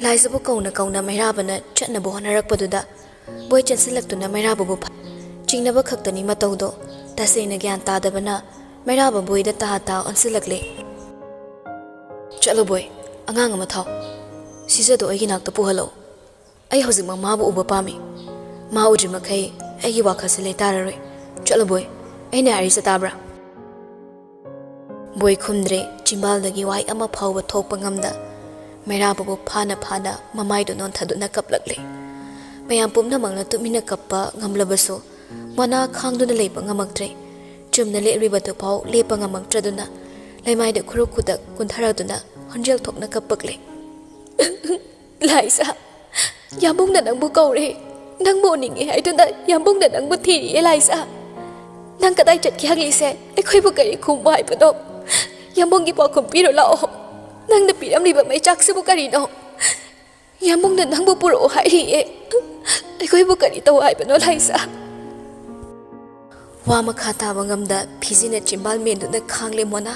ꯂꯥꯏꯖꯕꯨ ꯀꯧꯅ ꯀꯧꯅ ꯃꯩꯔꯥꯕꯅ ꯆꯠꯅꯕ ꯍꯣꯠꯅꯔꯛꯄꯗꯨꯗ ꯕꯣꯏ ꯆꯦꯟꯁꯤꯜꯂꯛꯇꯨꯅ ꯃꯩꯔꯥꯕꯕꯨ ꯐꯥ-, ꯆꯤꯡꯅꯕ ꯈꯛꯇꯅꯤ ꯃꯇꯧꯗꯣ꯫ ꯇꯁꯦꯡꯅ ꯒ꯭ꯌꯥꯟ ꯇꯥꯗꯕꯅ ꯃꯩꯔꯥꯕ ꯕꯣꯏꯗ ꯇꯥ ꯇꯥ ꯑꯣꯟꯁꯤꯜꯂꯛꯂꯦ꯫ "ꯆꯠꯂꯣ ꯕꯣꯏ, ꯑꯉꯥꯡ ꯑꯃ ꯊꯥꯎ꯫ ꯁꯤꯖꯗꯣ ꯑꯩꯒꯤ ꯅꯥꯛꯇ ꯄꯨꯍꯜꯂꯛꯎ꯫ ꯑꯩ ꯍꯧꯖꯤꯛꯃꯛ ꯃꯥꯕꯨ ꯎꯕ ꯄꯥꯝꯃꯤ꯫ ꯃꯥ ꯎꯗ꯭ꯔꯤꯃꯈꯩ ꯑꯩꯒꯤ ꯋꯥꯈꯜꯁꯦ ꯂꯩꯇꯥꯔꯔꯣꯏ꯫ ꯆꯠꯂꯣ ꯕꯣꯏ, ꯑꯩꯅ ꯍꯥꯏꯔꯤꯁꯦ ꯇꯥꯕ꯭ꯔꯥ?" ꯕꯣꯏ ꯈꯨꯝꯗ꯭ꯔꯦ꯫ ꯆꯤꯝꯕꯥꯜꯗꯒꯤ ꯋꯥꯍꯩ ꯑꯃ ꯐꯥꯎꯕ ꯊꯣꯛꯄ ꯉꯝꯗ ꯃꯩꯔꯥꯕꯕꯨ ꯐꯥꯅ ꯐꯥꯅ ꯃꯃꯥꯏꯗꯨ ꯅꯣꯟꯊꯗꯨꯅ ꯀꯞꯂꯛꯂꯦ꯫ ꯃꯌꯥꯝ ꯄꯨꯝꯅꯃꯛꯅ ꯇꯨꯃꯤꯟꯅ ꯀꯞꯄ ꯉꯝꯂꯕꯁꯨ ꯃꯣꯅꯥ ꯈꯥꯡꯗꯨꯅ ꯂꯩꯕ ꯉꯝꯃꯛꯇ꯭ꯔꯦ꯫ ꯆꯨꯝꯅ ꯂꯦꯞꯂꯤꯕꯗꯨꯐꯥꯎ ꯂꯦꯞꯄ ꯉꯝꯃꯛꯇ꯭ꯔꯗꯨꯅ ꯂꯩꯃꯥꯏꯗ ꯈꯨꯔꯨ ꯈꯨꯗꯛ ꯀꯨꯟꯊꯔꯗꯨꯅ ꯈꯣꯟꯖꯦꯜ ꯊꯣꯛꯅ ꯀꯞꯄꯛꯂꯦ꯫ "ꯂꯥꯏꯖꯥ, ꯌꯥꯝꯕꯨꯡꯅ ꯅꯪꯕꯨ ꯀꯧꯔꯦ꯫ ꯅꯪꯕꯨ ꯎꯅꯤꯡꯉꯦ ꯍꯥꯏꯗꯨꯅ ꯌꯥꯝꯕꯨꯡꯅ ꯅꯪꯕꯨ ꯊꯤꯔꯤꯌꯦ ꯂꯥꯏꯖꯥ꯫ ꯅꯪ ꯀꯗꯥꯏ ꯆꯠꯀꯦ ꯍꯪꯂꯤꯁꯦ? ꯑꯩꯈꯣꯏꯕꯨ ꯀꯔꯤ ꯈꯨꯝꯃꯨ ꯍꯥꯏꯕꯅꯣ? ꯌꯥꯝꯕꯨꯡꯒꯤ ꯄꯥꯎꯈꯨꯝ ꯄꯤꯔꯣ ꯂꯥꯛꯑꯣ꯫ ꯅꯪꯅ ꯄꯤꯔꯝꯂꯤꯕ ꯃꯩꯆꯥꯛꯁꯤꯕꯨ ꯀꯔꯤꯅꯣ? ꯌꯥꯝꯕꯨꯡꯅ ꯅꯪꯕꯨ ꯄꯨꯔꯛꯑꯣ ꯍꯥꯏꯔꯤꯌꯦ꯫ ꯑꯩꯈꯣꯏꯕꯨ ꯀꯔꯤ ꯇꯧ ꯍꯥꯏꯕꯅꯣ ꯂꯥꯏꯖꯥ?" ꯋꯥ ꯃꯈꯥ ꯇꯥꯕ ꯉꯝꯗ ꯐꯤꯖꯤꯅ ꯆꯤꯝꯕꯥꯜ ꯃꯦꯟꯗꯨꯅ ꯈꯥꯡꯂꯦ ꯃꯣꯅꯥ꯫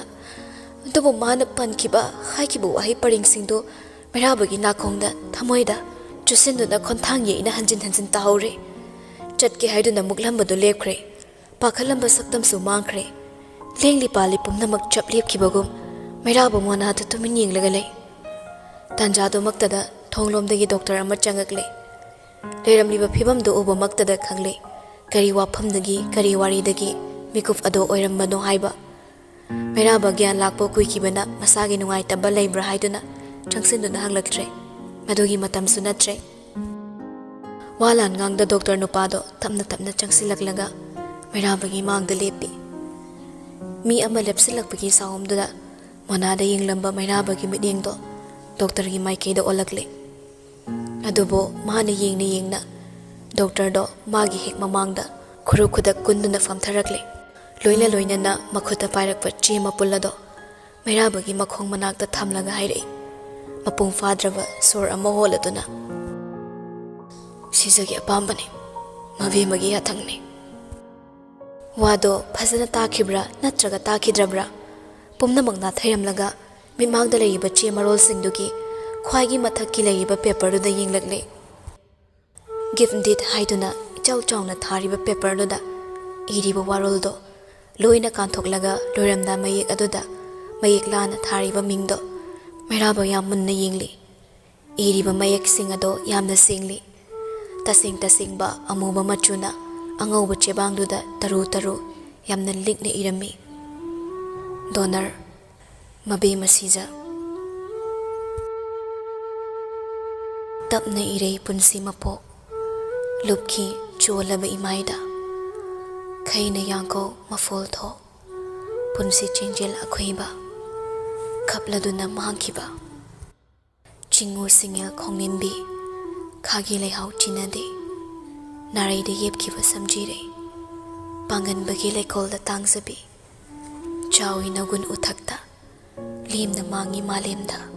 ꯑꯗꯨꯕꯨ ꯃꯥꯅ ꯄꯟꯈꯤꯕ, ꯍꯥꯏꯈꯤꯕ ꯋꯥꯍꯩ ꯄꯔꯦꯡꯁꯤꯡꯗꯨ ꯃꯩꯔꯥꯕꯒꯤ ꯅꯥꯀꯣꯡꯗ, ꯊꯃꯣꯏꯗ ꯆꯨꯁꯤꯟꯗꯨꯅ ꯈꯣꯟꯊꯥꯡ ꯌꯩꯅ ꯍꯟꯖꯤꯟ ꯍꯟꯖꯤꯟ ꯇꯥꯍꯧꯔꯦ꯫ ꯆꯠꯀꯦ ꯍꯥꯏꯗꯨꯅ ꯃꯨꯛꯂꯝꯕꯗꯨ ꯂꯦꯞꯈ꯭ꯔꯦ꯫ ꯄꯥꯈꯠꯂꯝꯕ ꯁꯛꯇꯝꯁꯨ ꯃꯥꯡꯈ꯭ꯔꯦ꯫ ꯂꯦꯡꯂꯤ ꯄꯥꯜꯂꯤ ꯄꯨꯝꯅꯃꯛ ꯆꯞ ꯂꯦꯞꯈꯤꯕꯒꯨꯝ ꯃꯩꯔꯥꯕ ꯃꯣꯅꯥꯗ ꯇꯨꯃꯤꯟ ꯌꯦꯡꯂꯒ ꯂꯩ꯫ ꯇꯥꯟꯖꯥꯗꯨꯃꯛꯇꯗ ꯊꯣꯡꯂꯣꯝꯗꯒꯤ ꯗꯣꯛꯇꯔ ꯑꯃ ꯆꯪꯉꯛꯂꯦ꯫ ꯂꯩꯔꯝꯂꯤꯕ ꯐꯤꯕꯝꯗꯨ ꯎꯕꯃꯛꯇꯗ ꯈꯪꯂꯦ, ꯀꯔꯤ ꯋꯥꯐꯝꯗꯒꯤ, ꯀꯔꯤ ꯋꯥꯔꯤꯗꯒꯤ ꯃꯤꯀꯨꯞ ꯑꯗꯣ ꯑꯣꯏꯔꯝꯕꯅꯣ ꯍꯥꯏꯕ꯫ ꯃꯩꯔꯥꯕ ꯒ꯭ꯌꯥꯟ ꯂꯥꯛꯄ ꯀꯨꯏꯈꯤꯕꯅ ꯃꯁꯥꯒꯤ ꯅꯨꯡꯉꯥꯏꯇꯕ ꯂꯩꯕ꯭ꯔꯥ ꯍꯥꯏꯗꯨꯅ ꯆꯪꯁꯤꯟꯗꯨꯅ ꯍꯪꯂꯛꯇ꯭ꯔꯦ꯫ ꯃꯗꯨꯒꯤ ꯃꯇꯝꯁꯨ ꯅꯠꯇ꯭ꯔꯦ꯫ ꯋꯥ ꯂꯥꯟ ꯉꯥꯡꯗ ꯗꯣꯛꯇꯔ ꯅꯨꯄꯥꯗꯣ ꯇꯞꯅ ꯇꯞꯅ ꯆꯪꯁꯤꯜꯂꯛꯂꯒ ꯃꯩꯔꯥꯕꯒꯤ ꯃꯥꯡꯗ ꯂꯦꯞꯄꯤ꯫ ꯃꯤ ꯑꯃ ꯂꯦꯞꯁꯤꯜꯂꯛꯄꯒꯤ ꯁꯥꯑꯣꯝꯗꯨꯗ ꯃꯣꯅꯥꯗ ꯌꯦꯡꯂꯝꯕ ꯃꯩꯔꯥꯕꯒꯤ ꯃꯤꯠꯌꯦꯡꯗꯣ ꯗꯣꯛꯇꯔꯒꯤ ꯃꯥꯏꯀꯩꯗ ꯑꯣꯜꯂꯛꯂꯦ꯫ ꯑꯗꯨꯕꯨ ꯃꯥꯅ ꯌꯦꯡꯅ ꯌꯦꯡꯅ ꯗꯣꯛꯇꯔꯗꯣ ꯃꯥꯒꯤ ꯍꯦꯛ ꯃꯃꯥꯡꯗ ꯈꯨꯔꯨ ꯈꯨꯗꯛ ꯀꯨꯟꯗꯨꯅ ꯐꯝꯊꯔꯛꯂꯦ꯫ ꯂꯣꯏꯅ ꯂꯣꯏꯅꯅ ꯃꯈꯨꯠꯇ ꯄꯥꯏꯔꯛꯄ ꯆꯦ ꯃꯄꯨꯜ ꯑꯗꯣ ꯃꯩꯔꯥꯕꯒꯤ ꯃꯈꯣꯡ ꯃꯅꯥꯛꯇ ꯊꯝꯂꯒ ꯍꯥꯏꯔꯛꯏ, ꯃꯄꯨꯡ ꯐꯥꯗ꯭ꯔꯕ ꯁꯣꯔ ꯑꯃ ꯍꯣꯜꯂꯗꯨꯅ, "ꯁꯤꯖꯒꯤ ꯑꯄꯥꯝꯕꯅꯤ, ꯃꯕꯦꯝꯃꯒꯤ ꯌꯥꯊꯪꯅꯤ"꯫ ꯋꯥꯗꯣ ꯐꯖꯅ ꯇꯥꯈꯤꯕ꯭ꯔꯥ ꯅꯠꯇ꯭ꯔꯒ ꯇꯥꯈꯤꯗ꯭ꯔꯕ꯭ꯔꯥ? ꯄꯨꯝꯅꯃꯛ ꯅꯥꯊꯩꯔꯝꯂꯒ ꯃꯤꯠꯃꯥꯡꯗ ꯂꯩꯔꯤꯕ ꯆꯦ ꯃꯔꯣꯜꯁꯤꯡꯗꯨꯒꯤ ꯈ꯭ꯋꯥꯏꯒꯤ ꯃꯊꯛꯀꯤ ꯂꯩꯔꯤꯕ ꯄꯦꯄꯔꯗꯨꯗ ꯌꯦꯡꯂꯛꯂꯦ꯫ "Gift deed" ꯍꯥꯏꯗꯨꯅ ꯏꯆꯥꯎ ꯆꯥꯎꯅ ꯊꯥꯔꯤꯕ ꯄꯦꯄꯔꯗꯨꯗ ꯏꯔꯤꯕ ꯋꯥꯔꯣꯜꯗꯣ ꯂꯣꯏꯅ ꯀꯥꯟꯊꯣꯛꯂꯒ ꯂꯣꯏꯔꯝꯗꯥ ꯃꯌꯦꯛ ꯑꯗꯨꯗ ꯃꯌꯦꯛ ꯂꯥꯅ ꯊꯥꯔꯤꯕ ꯃꯤꯡꯗꯣ ꯃꯩꯔꯥꯕ ꯌꯥꯝ ꯃꯨꯟꯅ ꯌꯦꯡꯂꯤ꯫ ꯏꯔꯤꯕ ꯃꯌꯦꯛꯁꯤꯡ ꯑꯗꯣ ꯌꯥꯝꯅ ꯁꯦꯡꯂꯤ꯫ ꯇꯁꯦꯡ ꯇꯁꯦꯡꯕ ꯑꯃꯨꯕ ꯃꯆꯨꯅ ꯑꯉꯧꯕ ꯆꯦꯕꯥꯡꯗꯨꯗ ꯇꯔꯨ ꯇꯔꯨ ꯌꯥꯝꯅ ꯂꯤꯛꯅ ꯏꯔꯝꯃꯤ꯫ "Donor, ꯃꯕꯦꯝꯃ ꯁꯤꯖ"꯫ ꯇꯞꯅ ꯏꯔꯩ ꯄꯨꯟꯁꯤ ꯃꯄꯣꯛ, ꯂꯨꯞꯈꯤ ꯆꯣꯜꯂꯕ ꯏꯃꯥꯏꯗ꯫ ꯈꯩꯅ ꯌꯥꯡꯀꯧ ꯃꯐꯣꯜ ꯊꯣꯛ, ꯄꯨꯟꯁꯤ ꯆꯦꯡꯖꯦꯜ ꯑꯈꯣꯏꯕ, ꯈꯞꯂꯗꯨꯅ ꯃꯥꯡꯈꯤꯕ꯫ ꯆꯤꯡꯉꯨ ꯁꯤꯡꯉꯦꯜ ꯈꯣꯡꯅꯤꯟꯕꯤ, ꯈꯥꯒꯤ ꯂꯩꯍꯥꯎ ꯆꯤꯟꯅꯗꯦ꯫ ꯅꯥꯔꯩꯗ ꯌꯦꯞꯈꯤꯕ ꯁꯝꯖꯤꯔꯩ, ꯄꯥꯡꯒꯟꯕꯒꯤ ꯂꯩꯀꯣꯜꯗ ꯇꯥꯡꯖꯕꯤ꯫ ꯆꯥꯎꯏ ꯅꯒꯨꯟ ꯎꯊꯛꯇ, ꯂꯦꯝꯅ ꯃꯥꯡꯉꯤ ꯃꯥꯂꯦꯝꯗ꯫